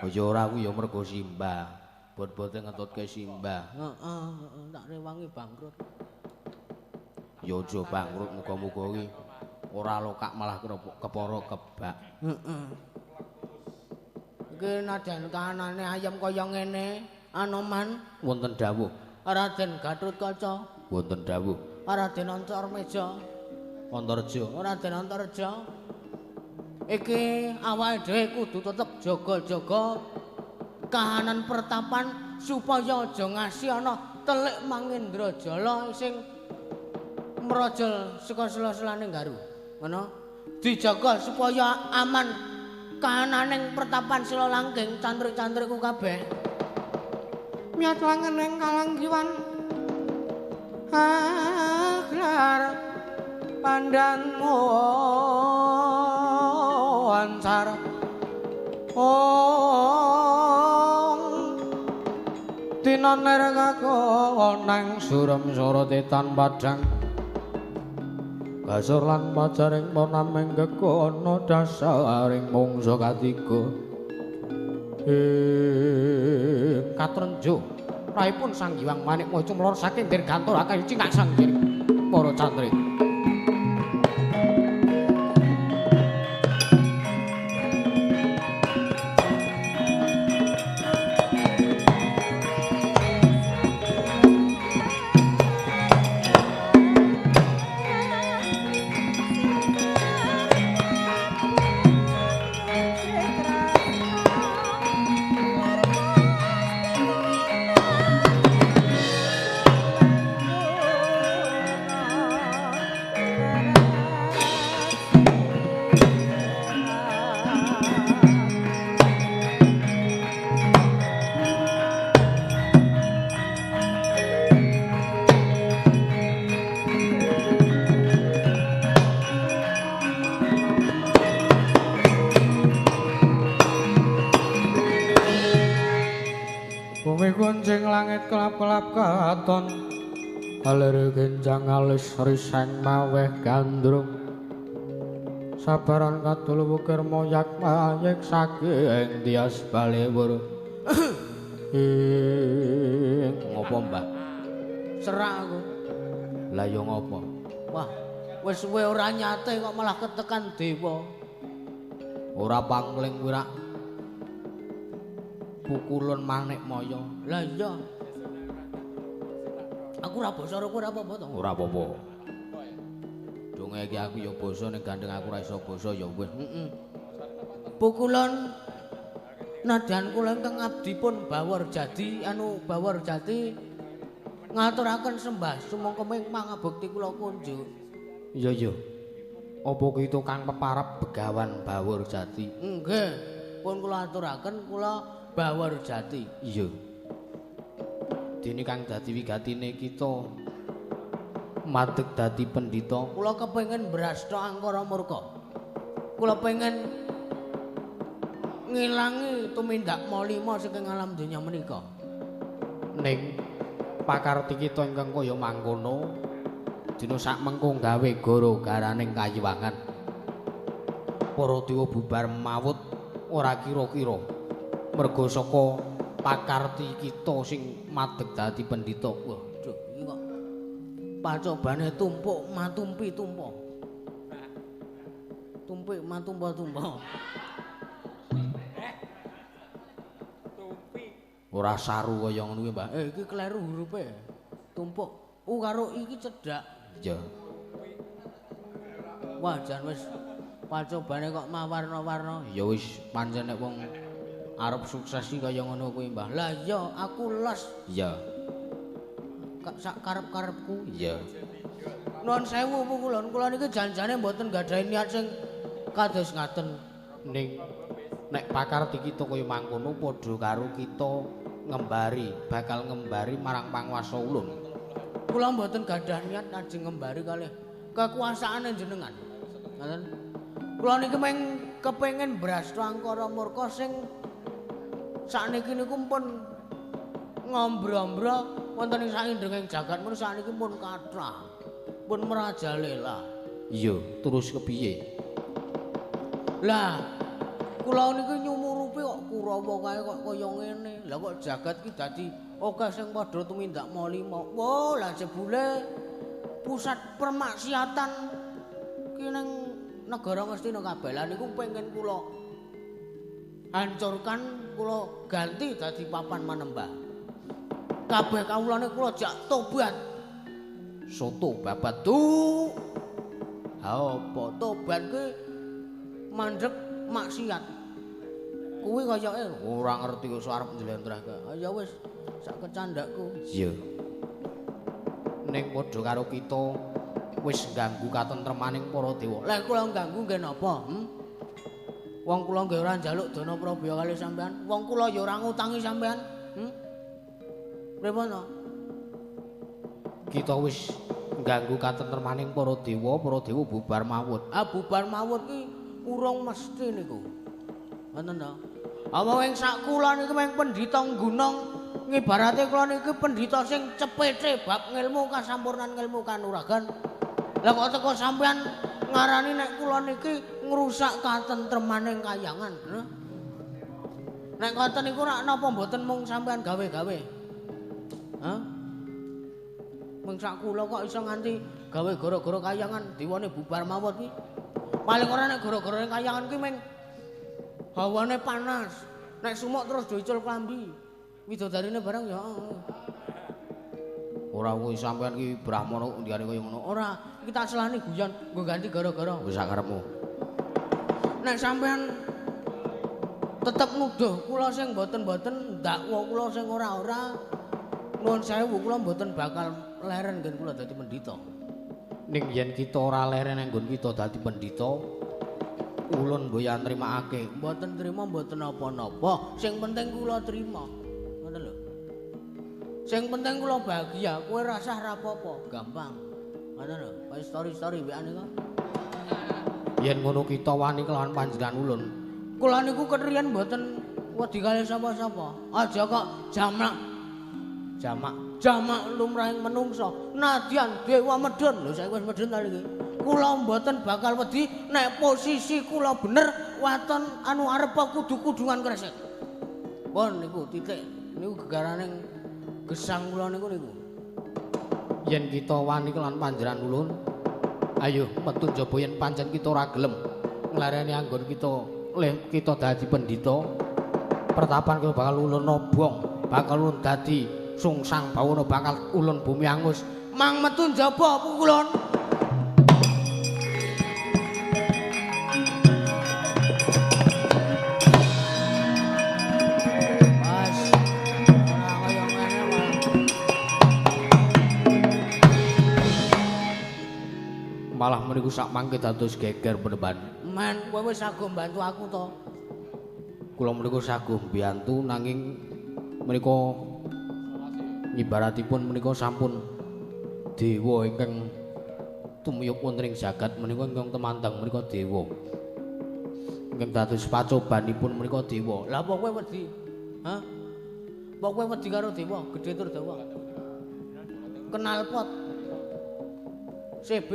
Ya ora aku ya mergo simbah. Bot-bote ngetutke simbah.
Heeh, heeh, tak rewangi bangkrut.
Ya aja bangkrut muga-muga iki ora lokak malah kepara kebak.
Heeh. Iki nadan kahanane ayam kaya ngene, Anoman
wonten dawuh.
Raden Gatotkaca
wonten dawuh.
Raden Antarmeja
Antareja.
Raden Antareja. Iki awake dhewe kudu tetep jaga-jaga kahanan pertapan supaya aja ngasi ana telik Mangendrajala sing mrojol saka sela-selane Garu. Ngono? Dijaga supaya aman kahananing pertapan Sila Langking cantrik-cantrikku kabeh.
Miyat langening kalanggiwan aglar pandanmu ancar ong tinaner kakonang surem sorotetan padang kasur lan pajaring ponaming gegono dasaring mungsa katiga ing
katrenjo raipun Sang Hyang Manikmaya cumlor saking dirgantara akeh cingak sanggir para cantrik.
Langit kelap-kelap katon alir genjang alis riseng maweh gandrung sabaran kadul wukir moyak mayek saking tias balewur. Ing
ngopo Mbah?
Serak aku.
Lah ya ngopo?
Wah, wis suwe ora nyate kok malah ketekan dewa.
Ora pangling kuwi rak pukulun manik maya.
Lah iya. Aku ora basa karo kowe ora apa-apa to?
Ora apa-apa. Donge iki aku ya basa ning gandeng aku ora iso basa ya wis.
Heeh. Pukulun nadyan kula ingkang abdi pun Bawor Jati anu Bawor Jati ngaturaken sembah sumangga ming pangabekti kula kunjuk.
Iya iya. Apa kita kang peparep Begawan Bawor Jati?
Nggih, pun kula aturaken kula Bawor Jati.
Iya. Dene kang dadi wigatine kita madeg dadi pendhita.
Kula kepengin mbrasta angkara murka. Kula pengen ngilangi tumindak malima saking alam donya menika.
Ning pakarti kita ingkang kaya mangkono dina sak mengko gawe gara-garaning kayiwangan. Para dewa bubar mawut ora kira-kira merga saka pakarti kita sing madeg dadi pendhita.
Wah, duh iki kok pacobane tumpuk matumpi tumpa. Tumpik matumpa-tumpa.
Tumpi. Ora saru kaya ngono kuwi, Mbah.
Iki kleru hurufe. Tumpuk u karo i iki cedhak.
Iya.
Wah, jan wis pacobane kok mawarna-warna.
Ya wis pancen nek wong arep sukses iki kaya ngono kuwi, Mbah.
Lah iya, aku los.
Iya.
Sak karep-karepku.
Iya.
Nuwun sewu pukulun, kula niki janjane mboten gadahi niat sing kados ngaten.
Ning nek pakarti kita kaya mangkono padha karo kita ngembari, bakal ngembari marang panguwasa ulun.
Kula mboten gadah niat ajeng ngembari kalih kekuasaane jenengan. Ngoten. Kula niki mung kepengin mbrasta angkara murka sing sakniki niku pun ngombro-ombro wonten ing saindenging jagat mun sakniki pun kathah. Pun merajalela.
Iya, terus kepiye?
Lah, kula niki nyumurupi kok Kurawa kae kok kaya ngene. Lah kok jagat ki dadi akeh sing padha tumindak malima. Wah, lah jebule pusat permaksiatan ki ning negara Ngastina kabeh. Lah niku pengen kula hancurkan, kula ganti dadi papan manembah. Kabeh kawulane kula jak tobat.
Soto babat
tu. Ha apa tobat ki mandheg maksiat. Kuwi kayake
ora ngerti kok arep njlentrehke.
Ya wis sak kecandakku.
Iya. Ning padha karo kita wis ngganggu katentremaning para dewa.
Lah kula ngganggu nggih napa? Wong kula nggih ora njaluk dana prabya kalih sampean. Wong kula ya ora ngutangi sampean. Pripun to?
Kita wis ngganggu katentremaning para dewa bubar mawut.
Ah bubar mawut ki urung mesti niku. Ngoten to. Apa wing sak kula niki mung pendhita gunung, ngibarate kula niki pendhita sing cepete bab ngilmu kasampurnan ngilmu kanuragan. Lah kok teko sampean ngarani nek kula niki ngrusak katentremaning kayangan, lho. Nek ngoten niku rak napa mboten mung sampean gawe-gawe? Hah? Mung sak kula kok iso nganti gawe gara-gara kayangan dewane bubar mawon ki. Paling ora nek gara-gara kayangan ki mung hawane panas. Nek sumuk terus dicul klambi. Widodarine barang ya.
Ora kuwi sampean ki brahmana kok ndikane kaya ngono.
Ora, iki tak selani guyon nggo ganti gara-gara.
Wis sak karepmu.
Nek sampean tetep nuduh kula sing mboten-mboten, ndakwa kula sing ora-ora, nuwun sewu kula mboten bakal leren nggen kula dadi pendhita.
Ning yen kita ora leren nggon kita dadi pendhita, ulun mboya nrimakake.
Mboten trima mboten napa-napa, sing penting kula trima. Ngoten lho. Sing penting kula bahagia, kowe rasah ra apa-apa, gampang. Ngoten lho, kaya story-story WA niku.
Yen ngono kita wani kelawan panjenengan ulun.
Kula niku ketriyen mboten wedi kalih sapa-sapa. Aja kok jamak.
Jamak
jamak lumrahing menungsa. Nadyan dewa medhun. Lho saiki wis medhun ta iki. Kula mboten bakal wedi nek posisi kula bener waton anu arep kudu-kudungan kresek. Pun niku titik niku gegaraning gesang kula niku niku.
Yen kita wani kelan panjenengan ulun, ayo metu njaba yen pancen kita ora gelem nglareni anggon kita leh kita dadi pendhita. Pertapan kita bakal ulun obong, bakal ulun dadi sungsang bawana, bakal ulun bumi angus.
Mang metu njaba pukulun. Mas, ora kaya ngene malah.
Malah meniku sak mangke dados geger penemban.
Men, kowe wis saguh mbantu aku to?
Kula menika saguh mbiyantu nanging menika ibaratipun menika sampun dewa ingkang tumiyup wonten ing jagat menika ingkang temandang menika dewa. Ingkang dados pacobanipun menika dewa.
Lah apa kowe wedi? Hah? Apa kowe wedi karo dewa? Gedhe tur dewa. Kenal pot. CB.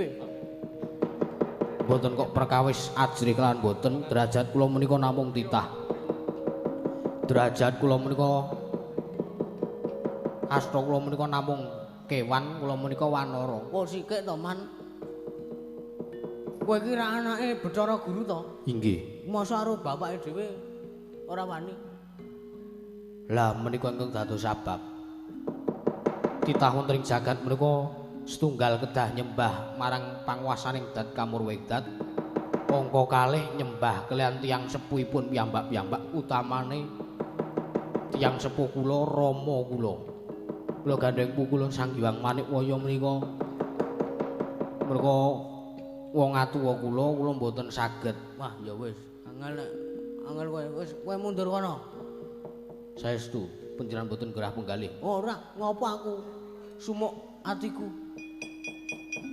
Mboten kok perkawis ajrih kelan mboten, derajat kula menika namung titah. Derajat kula menika asta kula menika namung kewan, kula menika wanara.
Kok sikik to, Man? Kowe iki ra anake Bathara Guru to?
Inggih.
Masa karo bapake dhewe ora wani?
Lah menika ingkang dados sabab. Titah wonten ing jagat menika setunggal kedah nyembah marang panguwasaning dat kamurwedat. Angka kalih nyembah kaliyan tiyang sepuhipun piyambak-piyambak, utamane tiyang sepuh kula, rama kula. Kula gandheng pukulun Sang Hyang Manikwaya menika. Merga wong atuwa kula, kula mboten saged.
Wah, ya wis, angel nek angel kowe wis kowe mundur kono.
Saestu panjenengan mboten gerah penggalih.
Ora, ngopo aku? Sumuk atiku.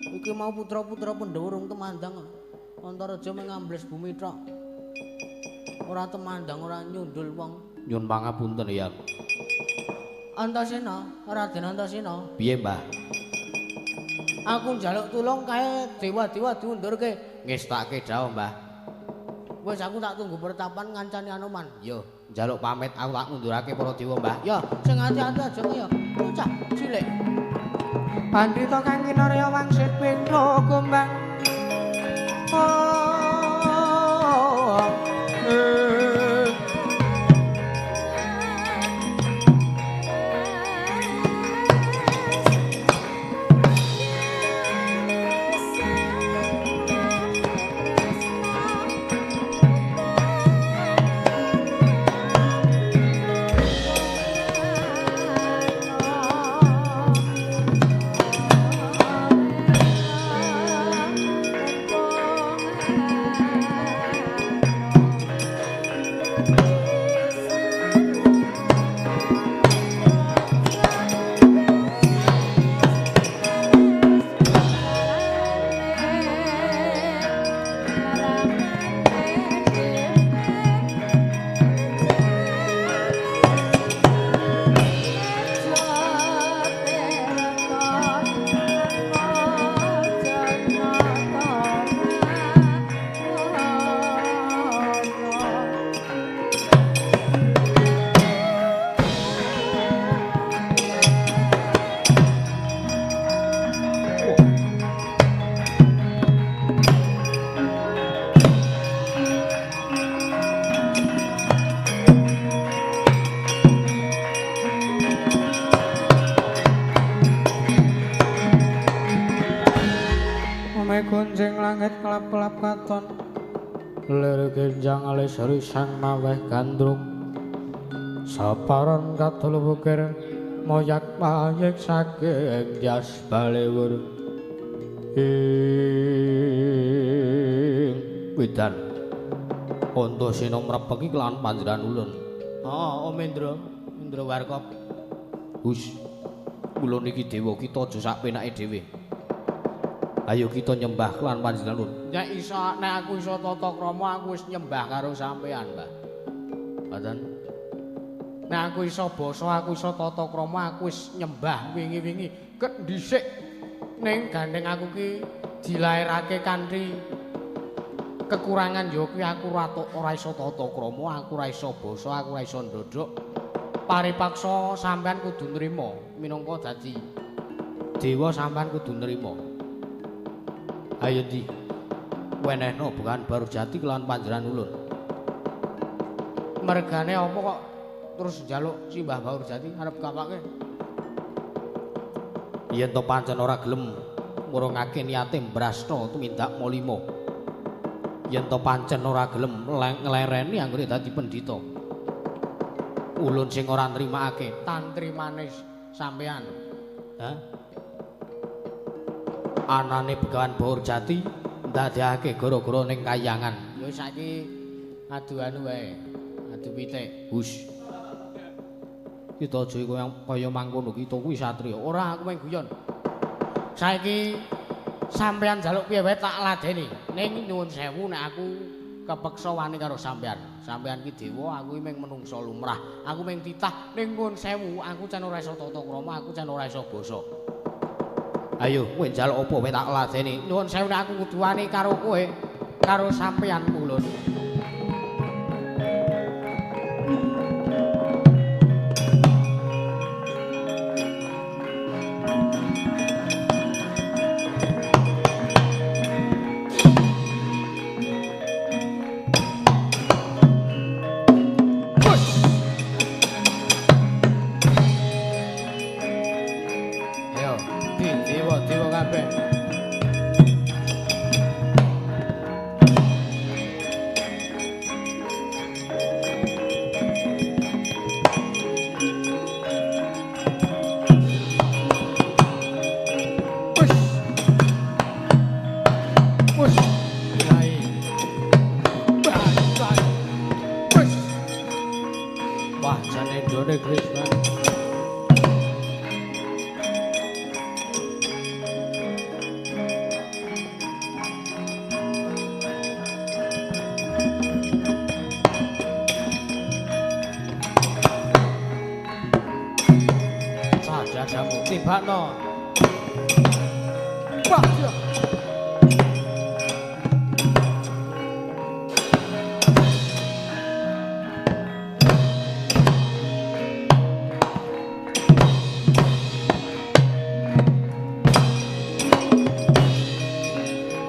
Iki mau putra-putra Pandhawa urung temandang. Antareja mung ngambles bumi tok. Ora temandang, ora nyundul wong.
Nyun pangapunten ya.
Antasena, Raden Antasena.
Piye, Mbah?
Aku njaluk tulung kae dewa-dewa diundurke.
Ngestake dawuh, Mbah.
Wis aku tak tunggu pertapan ngancani Anoman.
Yo, njaluk pamit aku tak ngundurake para dewa, Mbah.
Ya, sing ati-ati aja ya. Bocah cilik.
Pandhita kang kinarya wangsit pitra kumbang. Oh. Gunjing langit kelap-kelap katon, lir genjang alis risang maweh gandrung, saparon katul bukir moyak mayek saking jas balewur.
Ing wedan Antasena mrepeki kelawan panjenengan ulun.
Oh, Om Indra, Indra Warkop.
Hus, ulun iki dewa kita aja sak penake dhewe. Ayo kita nyembah kelawan panjenengan ulun.
Nek iso, nek aku iso tata krama aku wis nyembah karo sampean, Mbah.
Ngoten.
Nek aku iso basa, aku iso tata krama, aku wis nyembah wingi-wingi. Ket dhisik ning gandeng aku ki dilairake kanthi kekurangan ya kuwi aku ora iso tata krama, aku ora iso basa, aku ora iso ndodhok. Paripaksa sampean kudu nrima minangka dadi
Dewa sampean kudu nrima. Ayo ndi? Wenehno Begawan Baurjati kelawan panjenengan ulun.
Mergane apa kok terus njaluk Simbah Baurjati arep kapake?
Yen to pancen ora gelem ngurungake niate mbrasta tumindak malima. Yen to pancen ora gelem nglereni anggone dadi pendhita. Ulun sing ora nrimakake
tantrimane sampean.
Hah? Anane Begawan Baurjati ndadekake gara-gara ning kayangan.
Ya saiki adu anu wae, adu pitik.
Hus. Kita aja kaya mangkono, kita kuwi satriya.
Ora, aku mung guyon. Saiki sampean njaluk piye wae tak ladeni. Ning nyuwun sewu nek aku kepeksa wani karo sampean. Sampean ki dewa, aku ki mung menungsa lumrah. Aku mung titah ning nyuwun sewu, aku can ora iso tata krama, aku can ora iso basa.
Ayo, kowe njaluk apa wae tak ladeni.
Nyuwun sewu nek aku kudu wani karo kowe, karo sampean ulun.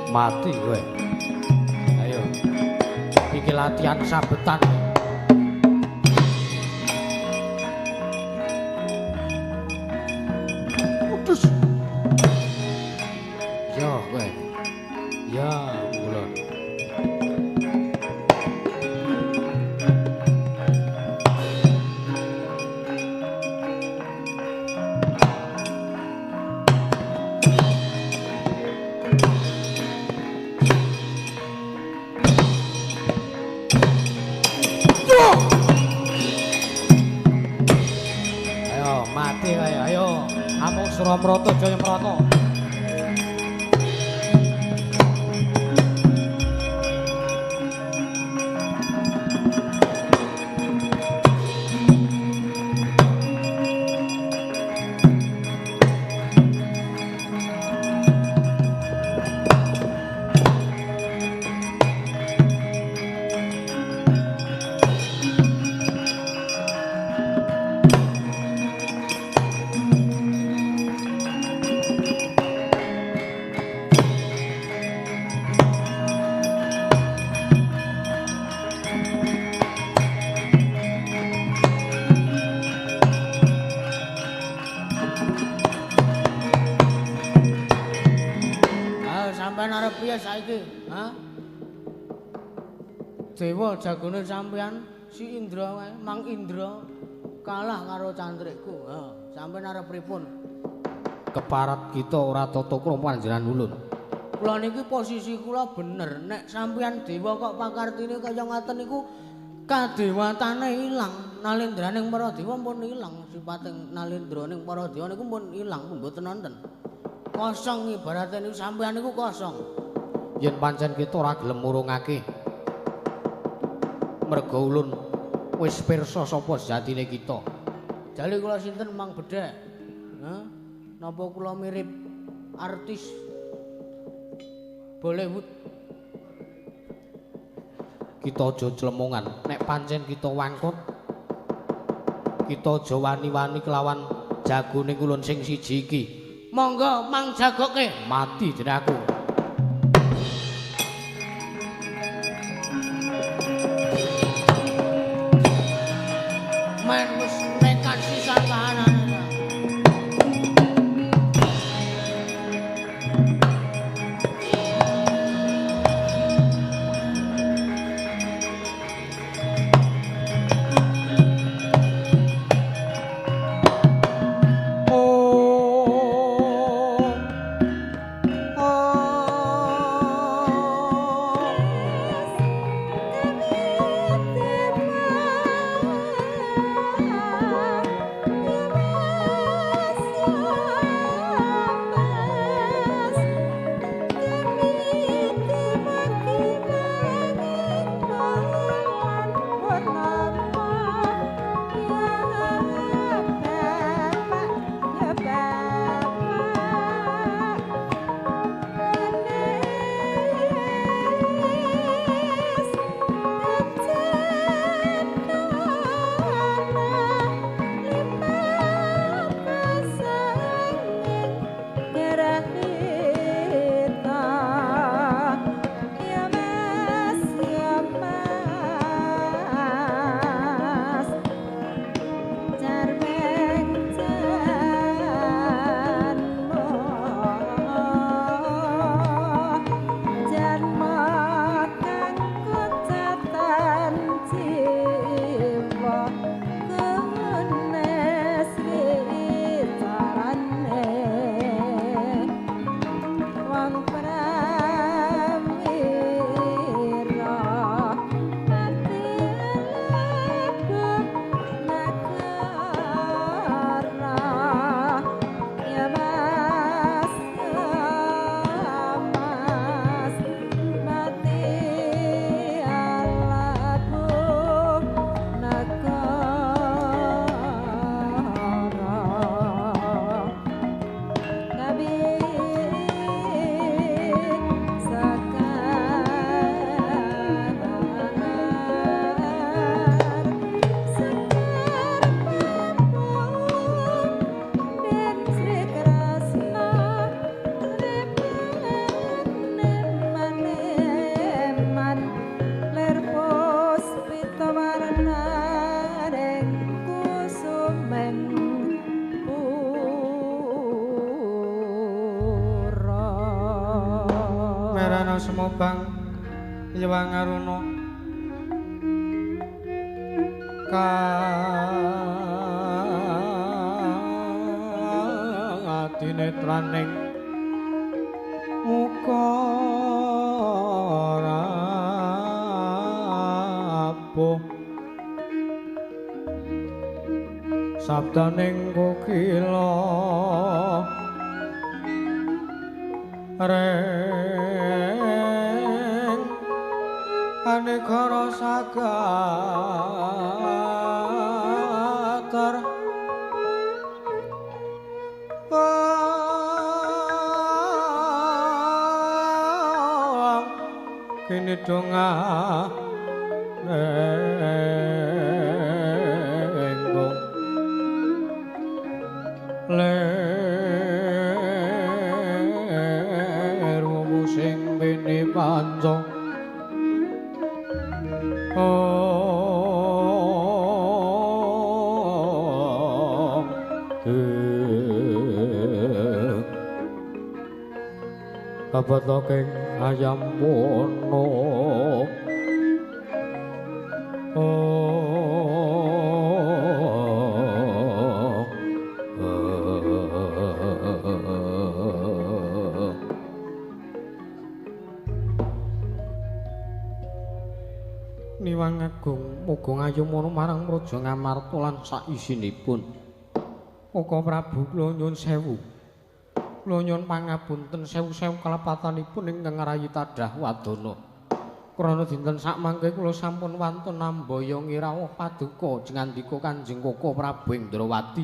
Mati kowe. Ayo. Iki latihan sabetan. Putus. Ya kowe. Ya ulun. Mroto jaya mroto.
Saiki, ha? Dewa jagone sampean si Indra wae, Mang Indra kalah karo cantrikku. Ha, sampean arep pripun?
Keparat kita ora tata krama panjenengan ulun.
Kula niki posisi kula bener, nek sampean dewa kok pakartine kaya ngaten niku kadewatane ilang, nalendraning para dewa pun ilang, sipate nalendraning para dewa niku pun ilang, mboten wonten. Kosong ibarate niku sampean niku kosong.
Yen pancen kita ora gelem murungake merga ulun wis pirsa sapa sejatine kita.
Jale kula sinten Mang Bedhek? Hah? Napa kula mirip artis Bollywood?
Kita aja clemongan. Nek pancen kita wangkut, kita aja wani-wani kelawan jagone ulun sing siji iki.
Monggo mang jagoke mati dene aku. Men wis nekat sisan kahanane.
Semobang Hyang Aruna kang adinetraning muka rapuh sabdaning kokila reng aneka rasa gater kini dongah nenggung ler wumu sing bene panjang kabataking ayam wono Niwang agung muga ngayom marang Praja Ngamarta lan saisinipun. Kaka Prabu kula nyuwun sewu. Kula nyuwun pangapunten sewu-sewu kalepatanipun ingkang ngrayi tadah wadana. Krana dinten sakmangke kula sampun wantun nambayangi rawuh paduka jengandika Kanjeng Kaka Prabu Indrawati.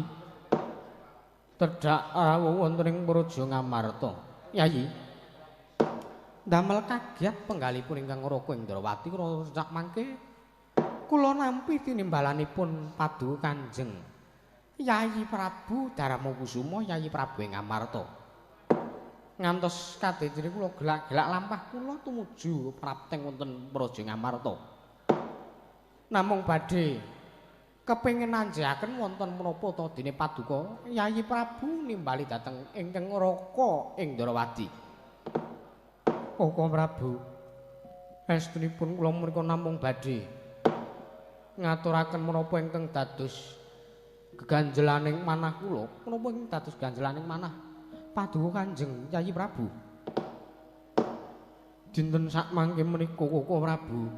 Tedhak rawuh wonten ing Praja Ngamarta. Yayi, damel kagiat penggalipun ingkang Raka Indrawati krana sakmangke kula nampi tinimbalanipun paduka Kanjeng
Yayi Prabu Darmakusuma, Yayi Prabu ing Ngamarta. Ngantos kadedene kula gelak-gelak lampah kula tumuju prapteng wonten Praja Ngamarta. Namung badhe kepengin nanjaken wonten menapa ta dene paduka Yayi Prabu nimbali dhateng ingkang Raka ing Ndarawadi. Koko Prabu, estunipun kula menika namung badhe ngaturaken menapa ingkang dados geganjelaning manah kula, menapa ingkang dados ganjelaning manah paduka Kanjeng Yayi Prabu. Dinten sakmangke menika Koko Prabu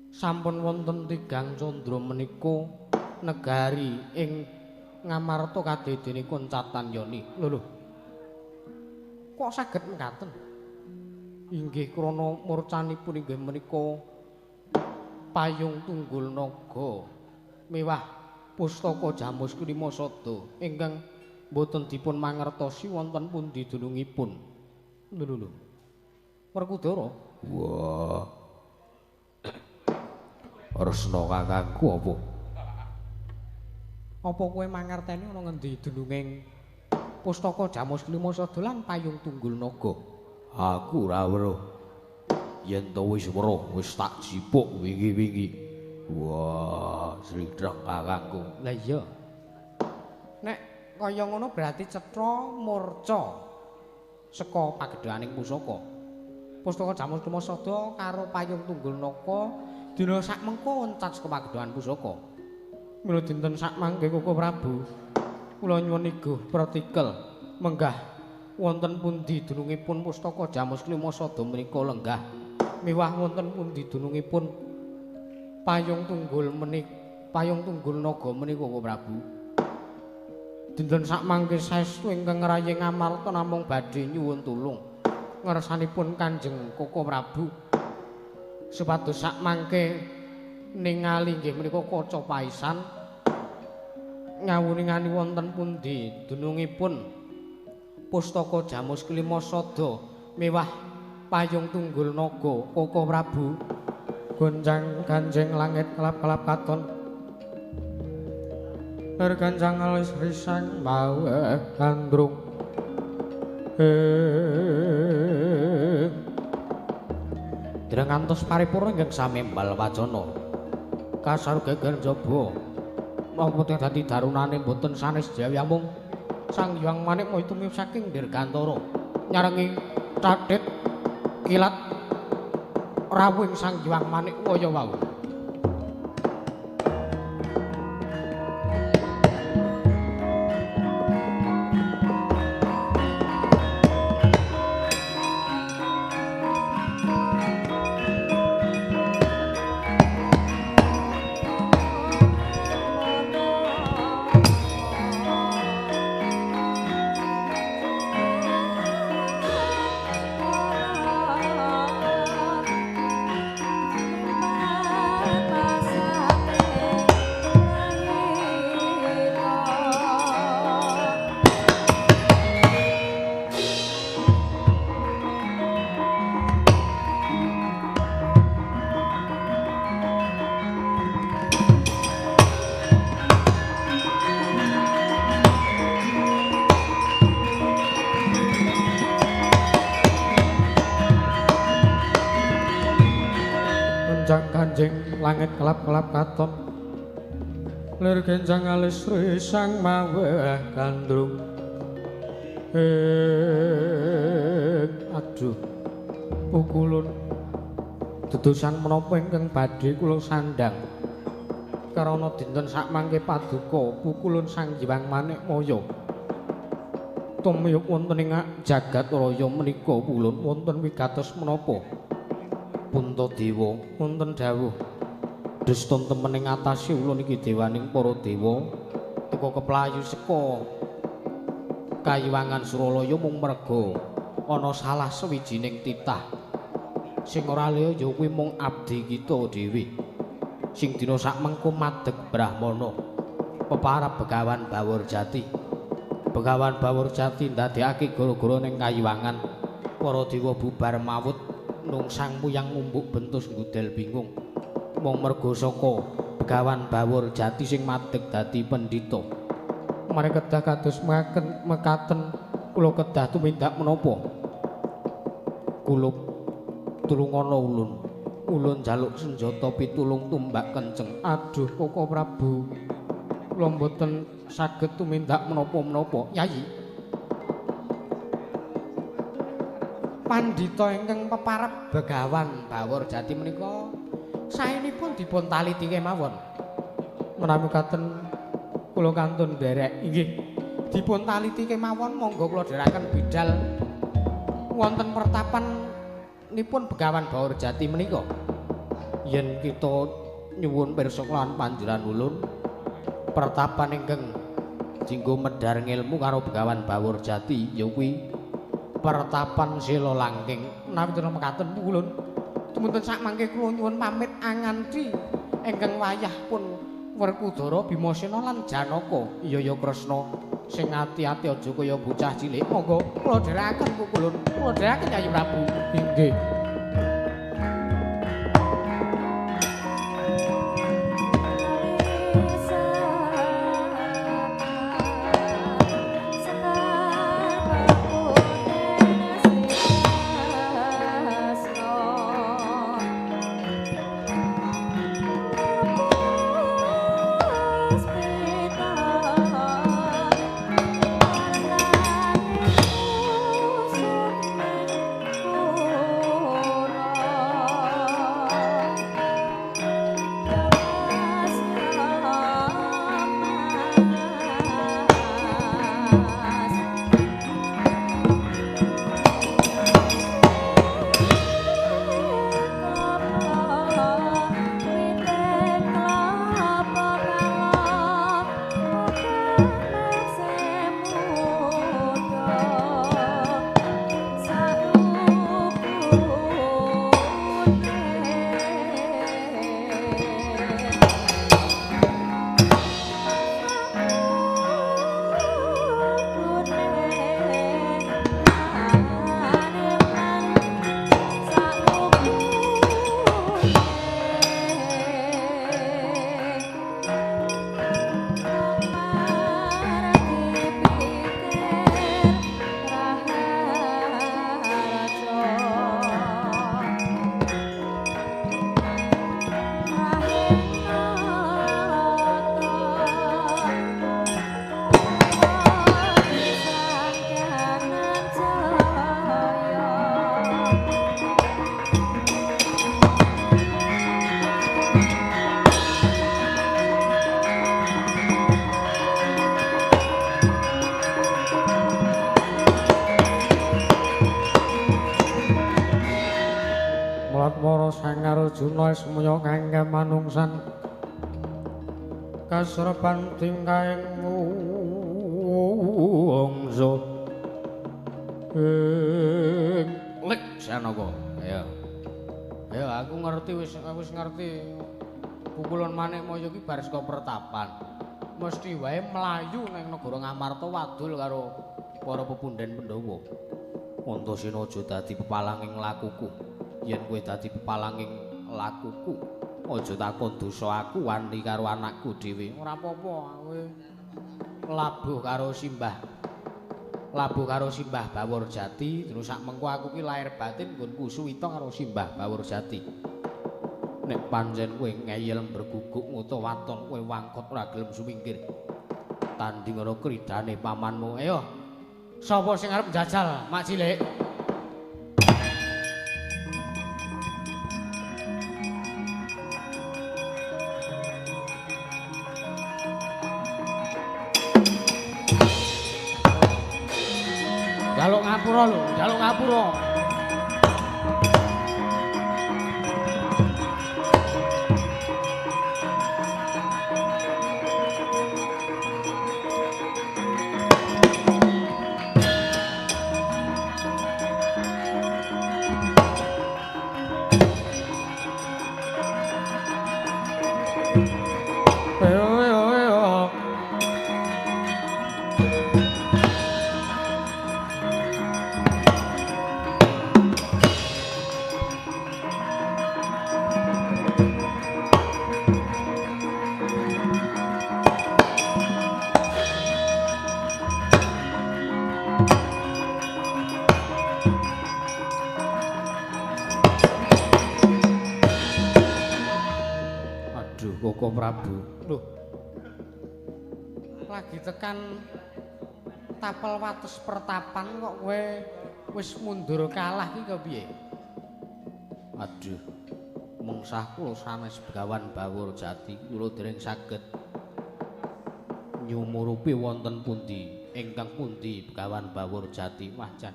sampun wonten tigang candra menika negari ing Ngamarta kadedene koncatan yoni. Lho lho. Kok saged mekaten? Inggih krana murcanipun inggih menika payung tunggul naga miwah pustaka Jamus Klima Sada ingkang boten dipun mangertosi wonten pundi dunungipun. Lho lho. Werkudara.
Wah. Resna kakangku apa?
Apa kowe mangerteni ana ngendi dununging pustaka Jamus Klima Sada lan payung tunggul naga?
Aku ora weruh. Yen to wis weruh wis tak jipuk wingi-wingi. Wah, slidreng kakangku.
Lah iya. Nek kaya ngono berarti cetha murca saka pagedhaning pusaka. Pustaka Jamus Klima Sada karo payung tunggul naga dina sakmengko encat saka pagedhahan pusaka. Mila dinten sakmangke Koko Prabu, kula nyuwun iguh pratikel menggah wonten pundi dunungipun pustaka Jamus Klima Sada menika lenggah miwah wonten pundi dunungipun payung tunggul menik payung tunggul naga menika Koko Prabu. Dinten sakmangke saestu ingkang ngrayi Ngamarta namung badhe nyuwun tulung ngersanipun Kanjeng Koko Prabu supados sakmangke ningali nggih menika kaca paisan ngawuningani wonten pundi dunungipun pustaka Jamus Klima Sada miwah payung tunggul naga Koko Prabu.
Gonjang ganjeng langit kelap-kelap katon terganjang alis risang maweh gandrung.
Dereng ngantos paripurna ingkang samembal wacana. Kasar geger jaba. Mongko dadi darunane boten sanes jawi amung Sang Hyang Manikmaya tumiba saking Dirgantara nyarengi cathit kilat rawuhing Sang Hyang Manikmaya wau.
Kanjeng langit kelap-kelap katon lir genjang alis risang maweh gandrung.
Aduh pukulun dedosan menapa ingkang badhe kula sandhang karana dinten sakmangke paduka pukulun Sang Hyang Manikmaya tumiyup wonten ing jagat raya menika pulun wonten wigatos menapa Puntadewa wonten dawuh dusta temen ing atase ulun iki dewaning para dewa teka keplayu saka kayiwangan Suralaya mung merga ana salah sawijining titah sing ora liya ya kuwi mung abdi kita dhewe sing dina sakmengko madeg brahmana peparab Begawan Bawurjati. Begawan Bawurjati ndadekake gara-gara ning kayiwangan para dewa bubar mawut nungsang muyang ngumbuk bentus ngudel bingung mung merga saka
Begawan Bawor Jati sing madeg dadi pendhita.
Mari kedah kados mekaten kula kedah tumindak menapa?
Kula tulungana ulun. Ulun njaluk senjata pitulung tumbak kenceng.
Aduh Koko Prabu, kula mboten saged tumindak menapa-menapa. Yayi,
pandhita ingkang peparab Begawan Bawor Jati menika saenipun dipun taliti kemawon.
Menawi katen kula kantun nderek. Inggih, dipun taliti kemawon,
monggo kula dherekaken bidal wonten pertapan nipun Begawan Bawor Jati menika. Yen kita nyuwun pirsa kelawan panjenengan ulun, pertapan ingkang jinggo medhar ngilmu karo Begawan Bawor Jati ya kuwi pertapan Sela Langking.
Menawi dene mekaten ulun, tumunten sak mangke kula nyuwun pamit anganti ingkang wayah pun Werkudara, Bimasena lan Janaka.
Iya ya Kresna, sing ati-ati aja kaya bocah cilik. Monggo kula dherekaken kukulun, kula dherekaken Yayi Prabu.
Inggih. Arjuna semaya kangge manungsan kasrepan tingkahing wangsa
ing lek Janaka. Ayo. Ayo aku ngerti wis ngerti. Pukulun Manikmaya ki bar saka pertapan. Mesti wae mlayu nang negara Ngamarta wadul karo para pepundhen Pandhawa. Antasena aja dadi pepalanging lakuku. Yen kowe dadi pepalanging lakuku, aja takon dosa aku wani karo anakku dhewe. Ora apa-apa, kowe labuh karo simbah. Labuh karo Simbah Bawor Jati, terus sak mengko aku ki lahir batin nggonku suwita karo Simbah Bawor Jati. Nek pancen kowe ngeyel berguguk nguta waton kowe wangkot ora gelem sumingkir. Tanding ana kridane pamanmu. Ayo. Sapa sing arep njajal, Mak Cilik? Jaluk ngapura lho, jaluk ngapura. Aduh, Koko Prabu.
Loh. Lagi tekan tapel wates pertapan kok kowe wis mundur kalah iki kepiye?
Aduh. Mengsah kula sanes Begawan Bawor Jati kula dereng saged nyumurupi wonten pundi ingkang pundi Begawan Bawor Jati. Wah jan.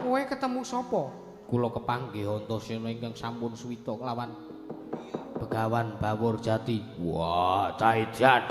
Kowe ketemu sapa?
Kula kepanggih Antasena ingkang sampun suwita kelawan Begawan Bawor Jati. Wah, caijan.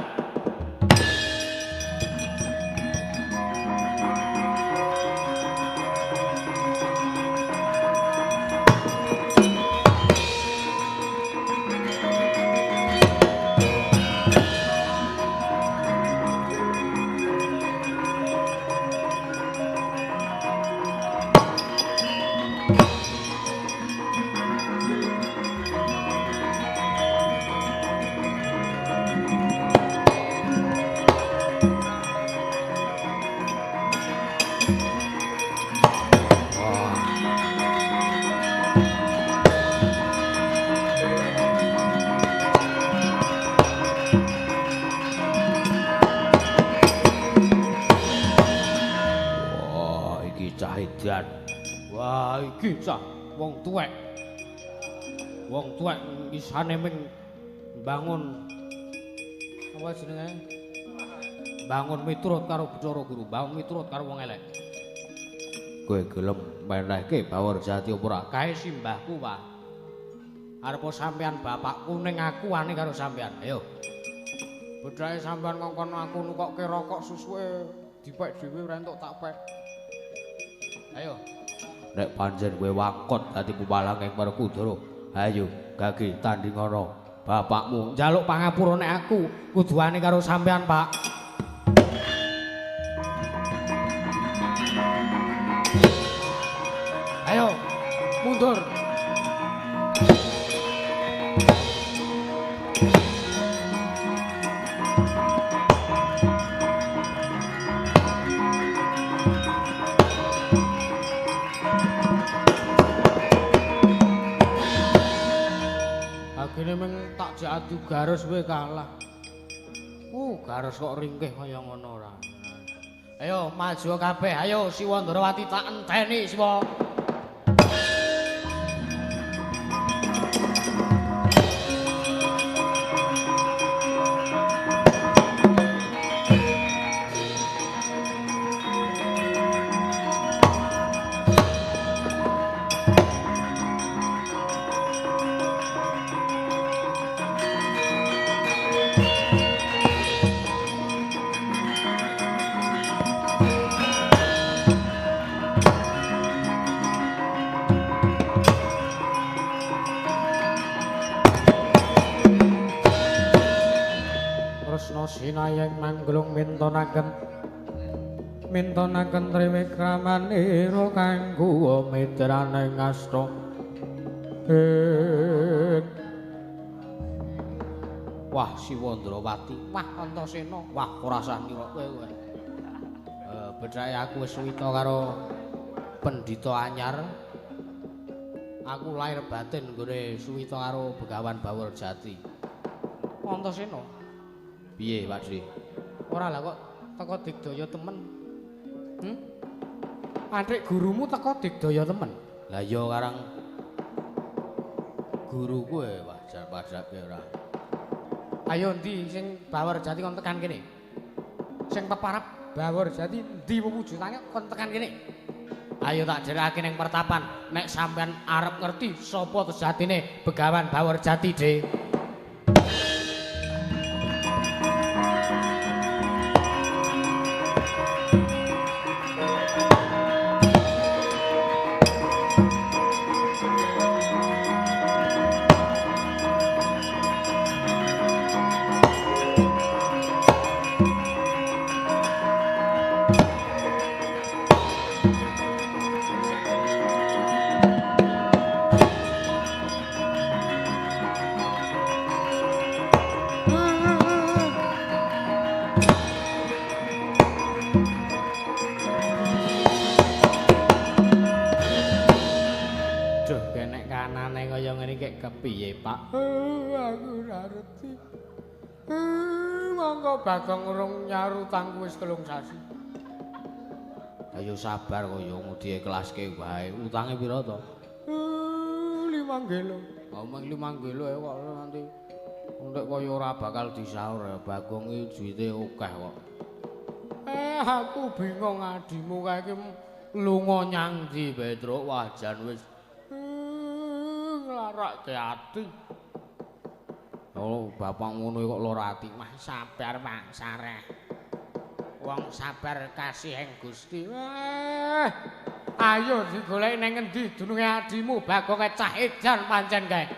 Wah, iki cah wong tuwek. Wong tuwek isane ming bangun apa jenenge? Bangun miturut karo Bathara Guru, bangun miturut karo wong elek. Kowe gelem menehke Bawor Jati apa ora? Kae simbahku, Pak. Arepa sampean bapakku ning aku wani karo sampean. Ayo.
Bedhake sampean ngongkon aku nukokke rokok susuke dipek dhewe ora entuk tak pek.
Ayo. Nek pancen kowe wangkot dadi pepalang ing Werkudara, ayo gage tandingana bapakmu.
Njaluk pangapura nek aku kuduane karo sampean, Pak. Ayo, mundur. Agene mung tak jak adu garis kowe kalah. Garis kok ringkih kaya ngono ora.
Ayo maju kabeh, ayo Siwa Ndrawati tak enteni Siwa.
Sinayeng mangglung mintonaken triwikramanira kanggo mitraning asta.
Wah Siwa Ndrawati, wah Antasena, wah ora usah nira kowe kowe. Bedhake aku wis suwita karo pendhita anyar. Aku lahir batin nggone suwita karo Begawan Bawor Jati.
Antasena.
Piye, Pak Dri?
Ora lah kok teko digdaya temen. Adik gurumu teko digdaya temen.
Lah iya karang guruku e wajar padhake ora.
Ayo endi sing Bawor Jati kon tekan kene? Sing peparap Bawor Jati endi wujudane kon tekan kene?
Ayo tak jerekake ning pertapan nek sampean arep ngerti sapa sejatine Begawan Bawor Jati, Dri.
Piye, Pak? Aku ora ngerti. Monggo Bagong urung nyaur utangku wis 3 sasi.
Ayo sabar kaya ngudi ikhlaske wae. Utange pira to?
5 gelo.
Omong 5 gelo kok nanti entek kaya ora bakal disaur ya. Bagong iki duwite akeh kok.
Aku bingung adimu kae iki
lunga nyang ndi, Petruk? Wah, jan wis
nglarake ati.
Oh, bapak ngono kok lara ati.
Wah, sabar, Pak Sareh. Wong sabar kasih ing Gusti. Ayo digoleki ning ngendi dununge adimu Bagong cah edan pancen kae.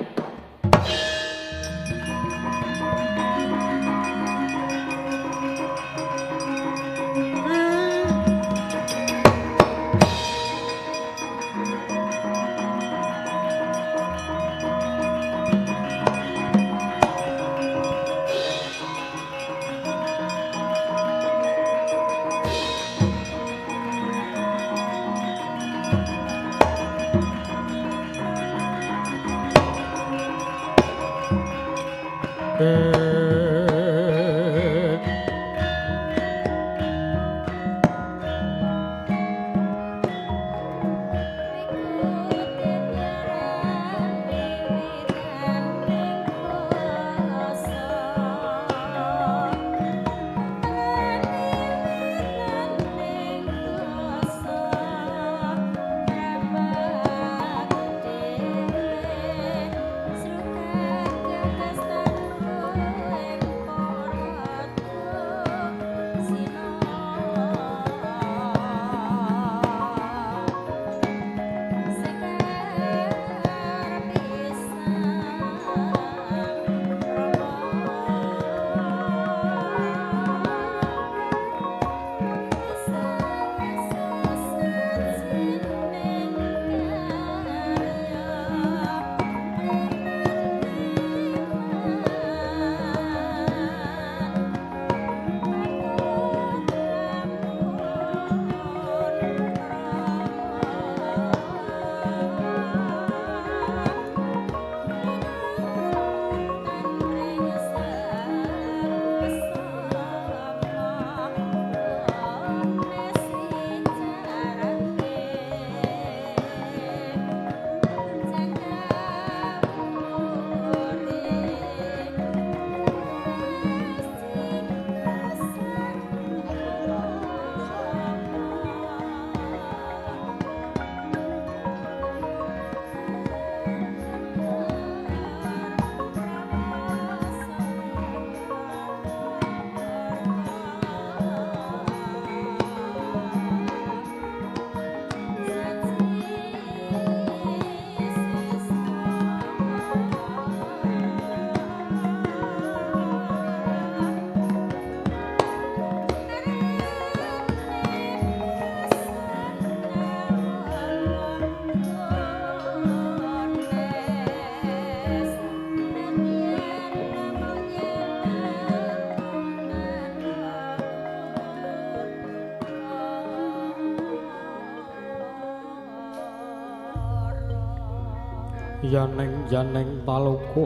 Yaneng yaneng taloka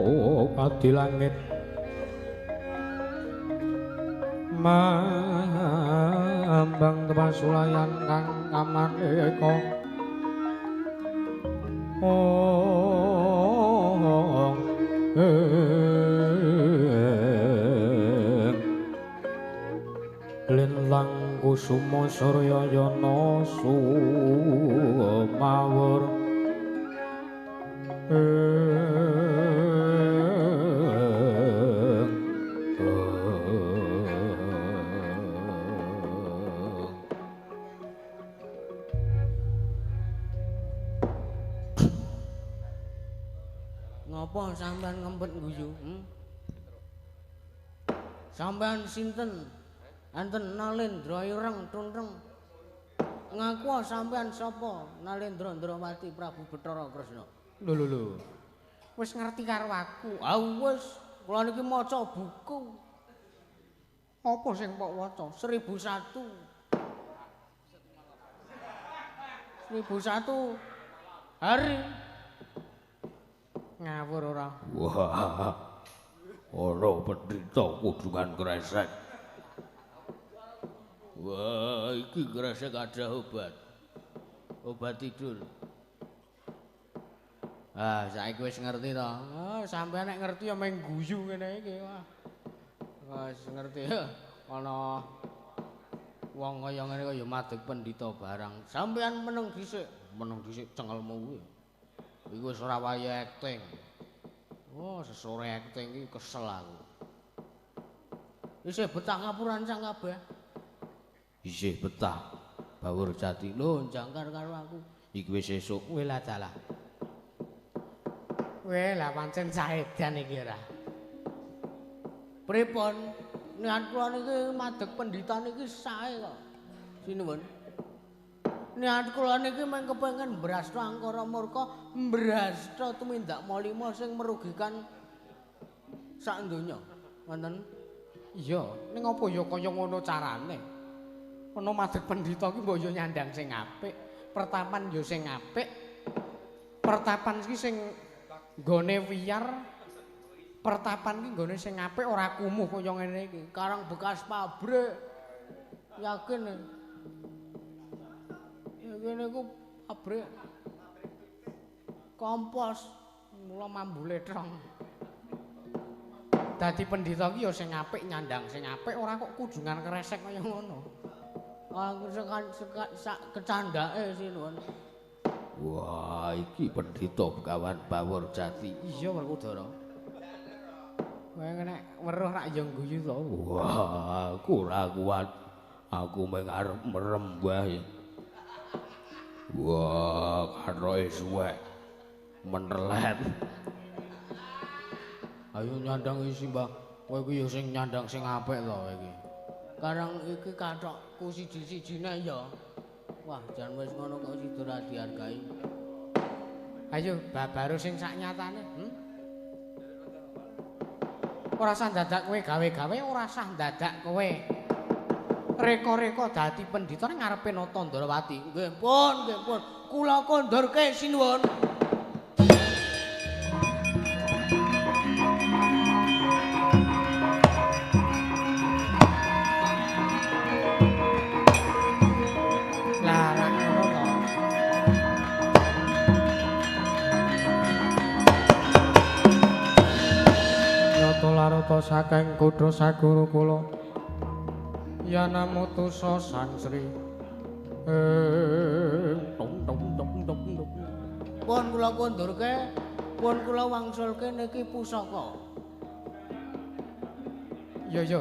adi langit mambang tepasulayan kang kamaneka lintang kusuma surya yana sumawur.
Ngopo sampean ngempet guyu? Sampean sinten? Enten Nalendra ireng tuntreng. Ngaku sampean sapa? Nalendra Ndrawati Prabu Bathara Kresna.
Lho lho lho. Wis ngerti karo aku.
Ah wis, kula niki maca buku.
Apa sing mbok waca?
1001. 1001 hari.
Ngawur ora?
Wah. Ana pendhita kudungan kresek. Wah, iki kresek ada obat. Obat tidur.
Ah, saiki wis ngerti to. Ah, sampeyan nek ngerti ya meng guyu ngene iki. Wah. Wis ngerti. Ana wong kaya ngene kaya madeg pendhita barang. Sampeyan meneng dhisik cengelmu kuwi. Iku wis ora waya akting. Oh, sesore akting iki kesel aku.
Isih betah ngapuran sang kabeh.
Isih betah. Bawur Jati
lho jangkar karo aku.
Iki wis esuk.
Wela dalah. Weh, lah pancen saedan iki ora.
Pripun? Niat kula niki madeg pendhita niki sae kok. Sinuwun. Niat kula niki mung kepengin mbrasta angkara murka, mbrasta tumindak malima sing merugikan sak donya. Ngoten?
Iya, ning apa ya kaya ngono carane? Ana madeg pendhita ki mbok yo nyandang sing apik, pertapan yo sing apik. Pertapan iki sing nggone wiyar, pertapan ki nggone sing apik ora kumuh kaya ngene iki.
Karang bekas pabrik. Yakin. Ngene iku pabrik kompos
mula mambule trong. Dadi pendhita ki ya sing apik nyandang sing apik ora kok kudungan kresek kaya ngono.
Aku sak kecandake sinuwun.
Wah, iki pendhita Begawan Bawur Jati.
Iya, Werkudara. Kowe nek weruh rak ya guyu to.
Wah, aku ora kuat. Aku mung arep merem wae. Wah, kathoke suwek. Menelet.
Ayo nyandang isi, Mbah. Kowe iki ya sing nyandang sing apik to kowe iki.
Karang iki kathokku siji-sijine ya. Wah, jan wis ngono kok sida ora dihargai.
Ayo babaru sing sak nyatane, Ora sah dadak kowe gawe-gawe, ora sah dadak kowe reka-reka dadi pendhita ning ngarepe Nata Ndrawati.
Nggih pun, nggih pun. Kula kondurke sinuwun.
Lah ra ngono to.
Nata larata saking kutha saguru kula. Yanamutusa Sang Sri.
Tung tung tung tung tung. Pun kula kondurke, pun kula wangsulke niki pusaka.
Iya iya.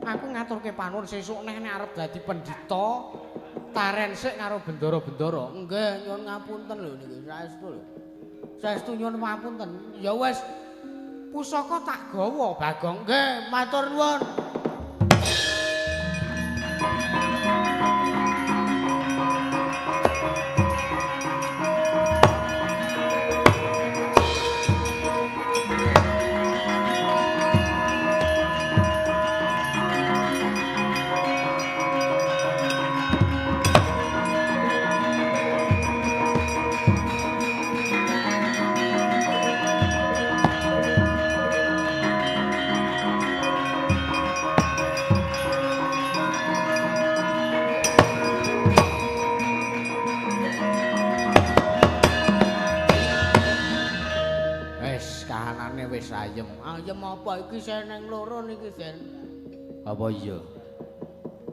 Aku ngaturke panuwun sesuk neh nek arep dadi pendhita taren sik karo bendara-bendara.
Nggih, nyuwun ngapunten lho niki saestu lho. Saestu nyuwun ngapunten. Ya wis,
pusaka tak gawa, Bagong.
Nggih, matur nuwun.
Wis ayem.
Ayem apa iki seneng loro niki, Den?
Apa iya?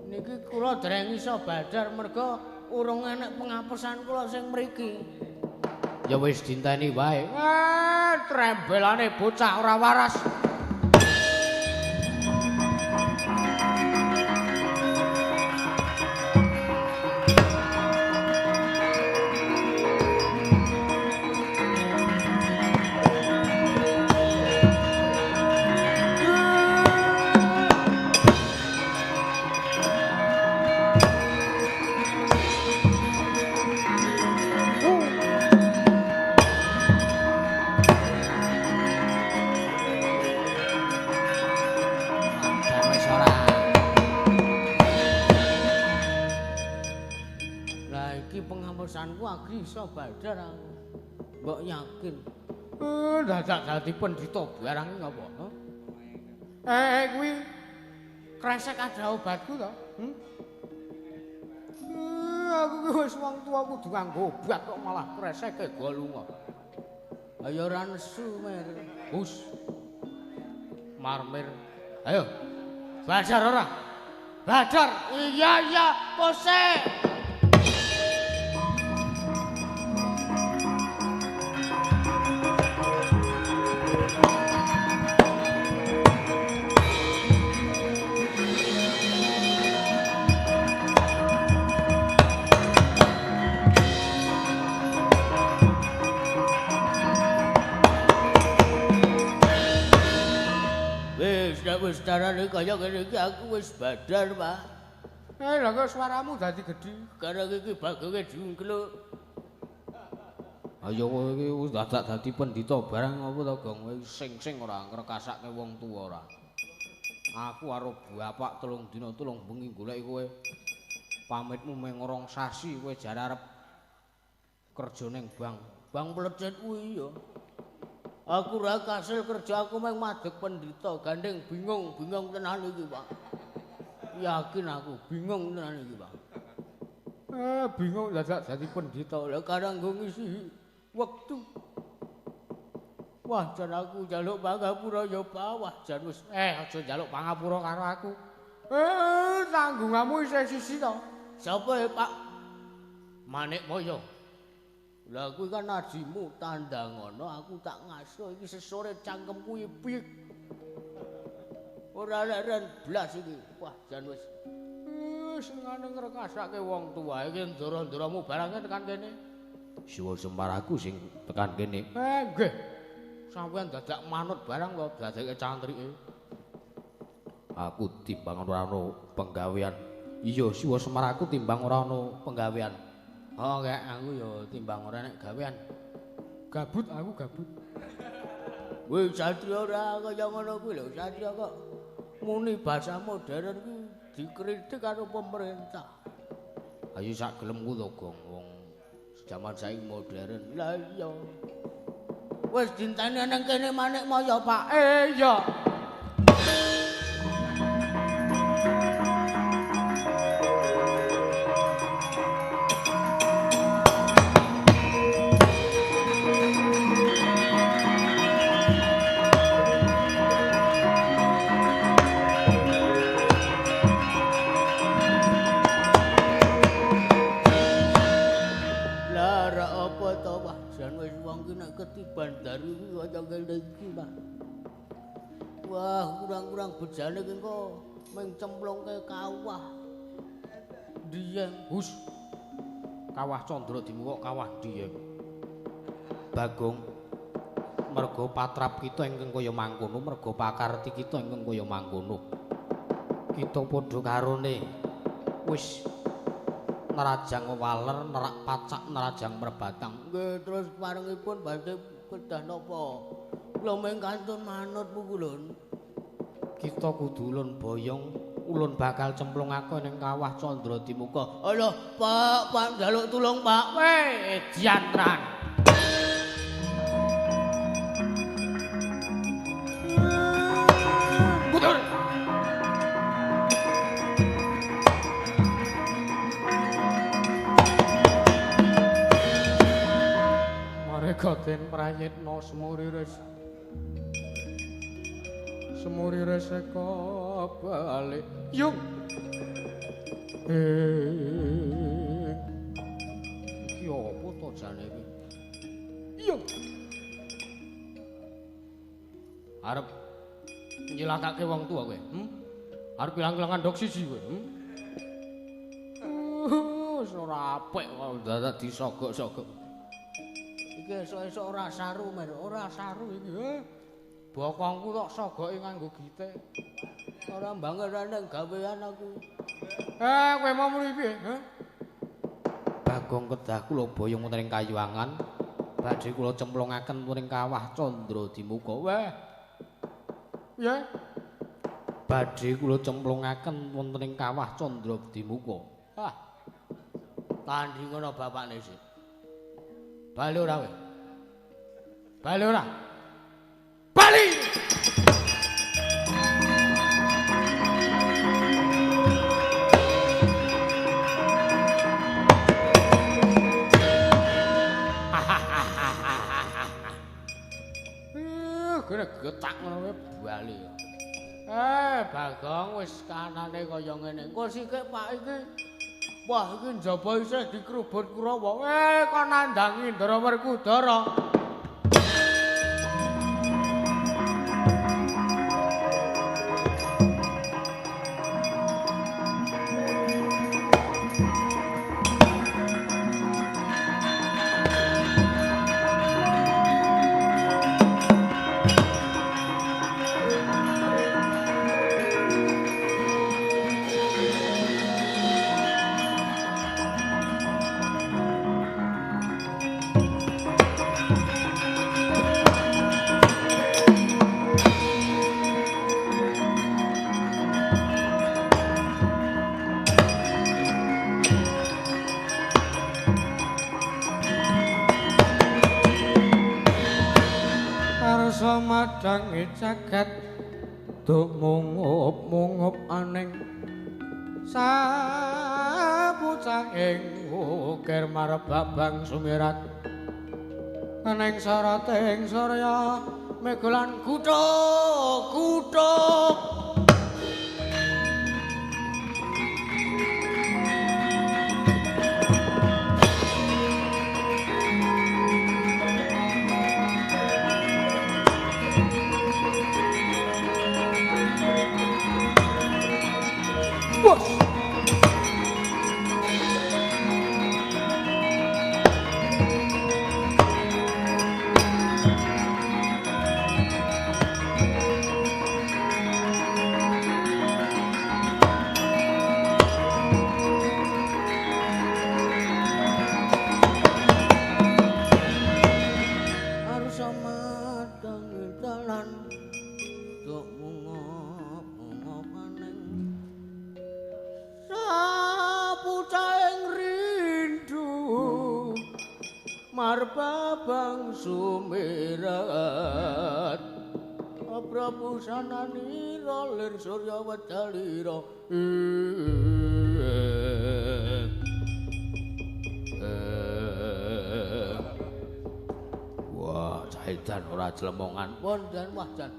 Niki kula dereng iso badar merga urung enek pengapesan kula sing mriki.
Ya wis dinteni wae. Trembelane bocah ora waras.
Iso badar aku. Mbok yakin.
Dadak dadi pendhita barang iki ngapa? Kuwi kresek ada obatku to? Aku ki wis wong tuwa kudu nganggo obat kok malah kreseke go lunga.
Ayo ora nesu, Mer.
Hus. Marmir. Ayo. Badar ora? Badar. Iya iya, pose.
Wis carane kaya ngene iki aku wis badar, Pak.
Lha kok suaramu dadi gedhi?
Karena iki bagonge jungkluk.
Ayo kowe iki wis dadak dadi pendhita barang apa to, Gong? Kowe sing-sing ora ngrekasake wong tuwa ora. Aku karo bapak 3 dina 3 bengi goleki kowe. Pamitmu mung 2 sasi kowe jare arep kerja ning bank.
Bank plecet kuwi ya. Aku ora kasil kerja, aku mung madeg pendhita, gandeng bingung, bingung tenan iki, Pak. Yakin aku bingung tenan iki, Pak.
Bingung dadak dadi pendhita.
Lah karang nggo ngisi wektu. Wah, jan aku njaluk pangapura ya bawah jan wis.
Aja njaluk pangapura karo aku. Tanggunganmu isih sisi to.
Sapa ya, Pak? Manikmaya. Lah kuwi kan ajimu tandang ngono aku tak ngaso iki sesore cangkemku iki pik. Ora leren blas iki. Wah, jan wis.
Senengane ngrekasake wong tuwa iki ndara-ndaramu barange tekan kene.
Siwa Semar aku sing tekan kene.
Nggih. Sampeyan dadak manut barang kok dadeke cantrike.
Aku timbang ora ana penggawean. Iya, Siwa Semar aku timbang ora ana penggawean.
Oh, kek aku ya timbang ora nek gawean.
Gabut aku gabut.
Wih, satria ora kaya ngono kuwi lho, satria kok muni basa modern kuwi dikritik karo pemerintah.
Ayo sak gelemku to, Gong, wong
jaman saiki modern. Lah iya. Wis dinteni nang kene Manikmaya, Pak.
Iya.
Ketiban daru iki kaya ngene iki, Pak. Wah, kurang-kurang bejane iki engko mung cemplungke kawah. Dieng,
hus. Kawah Candra Dimuka kawah Dieng. Bagong, merga patrap kita ingkang kaya mangkono, merga pakarti kita ingkang kaya mangkono. Kita padha karone wis nerajang waler, nerak pacak, nerajang merbatang.
Nggih, terus parengipun badhe kedah napa? Kula mung kantun manut pukulun.
Kita kudu ulun boyong, ulun bakal cemplungake ning kawah Candra Dimuka.
Alah, Pak, Pak njaluk tulung, Pak.
Weh, diantran. Kudur. Marega den prayitna semuriris. Semuriris eka balik. Yung.
Iki apa to jane iki?
Yung.
Arep nyilakake wong tuwa kowe, Arep ilang-ilangan ndok siji kowe, Wis ora apik kok dadak disogok-sogok.
Iki esuk-esuk ora saru, Mer, ora saru iki.
Bokongku tok sogoke nganggo gitik.
Ora banget nang gawean aku.
Kowe mau muni piye, ha?
Bagong kedah kula boyong wonten ing Kayuwangan, badhe kula cemplungaken wonten ing kawah Candra Dimuka. Weh.
Piye?
Badhe kula cemplungaken wonten ing kawah Candra Dimuka.
Ah. Tandingono bapakne sik. Bali ora kowe?
Bali ora? Bali! Kene getak ngono kuwi bali. Bagong wis kanane kaya ngene. Engko sikik Pak iki. Wah, iki njaba isih dikrubut Kurawa. Kok nandangi Ndara Werkudara. Madangi jagat duk mungup-mungup aning sapucahing ukir marbabang sumirat aning sarating surya megolan kuthuk kuthuk. Bos. Marbabang sumirat Prabusananira lir surya wedalira. Wah, caidan ora jlemongan. Pun jan wah jan.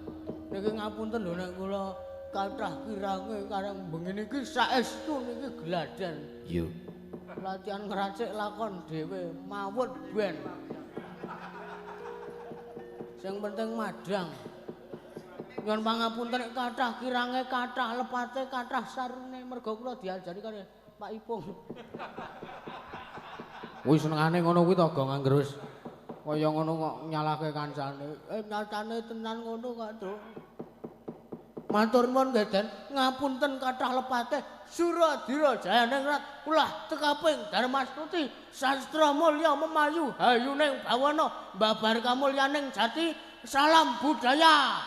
Niki ngapunten lho nek kula kathah kirange karang bengi niki saestu niki gladen.
Yo.
Latihan ngracik lakon dhewe mawut ben. Sing penting madang. Nyuwun pangapunten nek kathah kirange, kathah lepate, kathah sarune mergo kula diajari karo Pak Ipung. Kuwi senengane ngono kuwi to, Gong, angger wis kaya ngono kok nyalahke kancane. Nyatane tenan ngono kok, Truk. Matur nuwun nggih, Den. Ngapunten kathah lepate. Suradira Jayaningrat ulah tekaping Darmastuti sastra mulya memayu hayuning bawana babar kamulyaning jati salam budaya.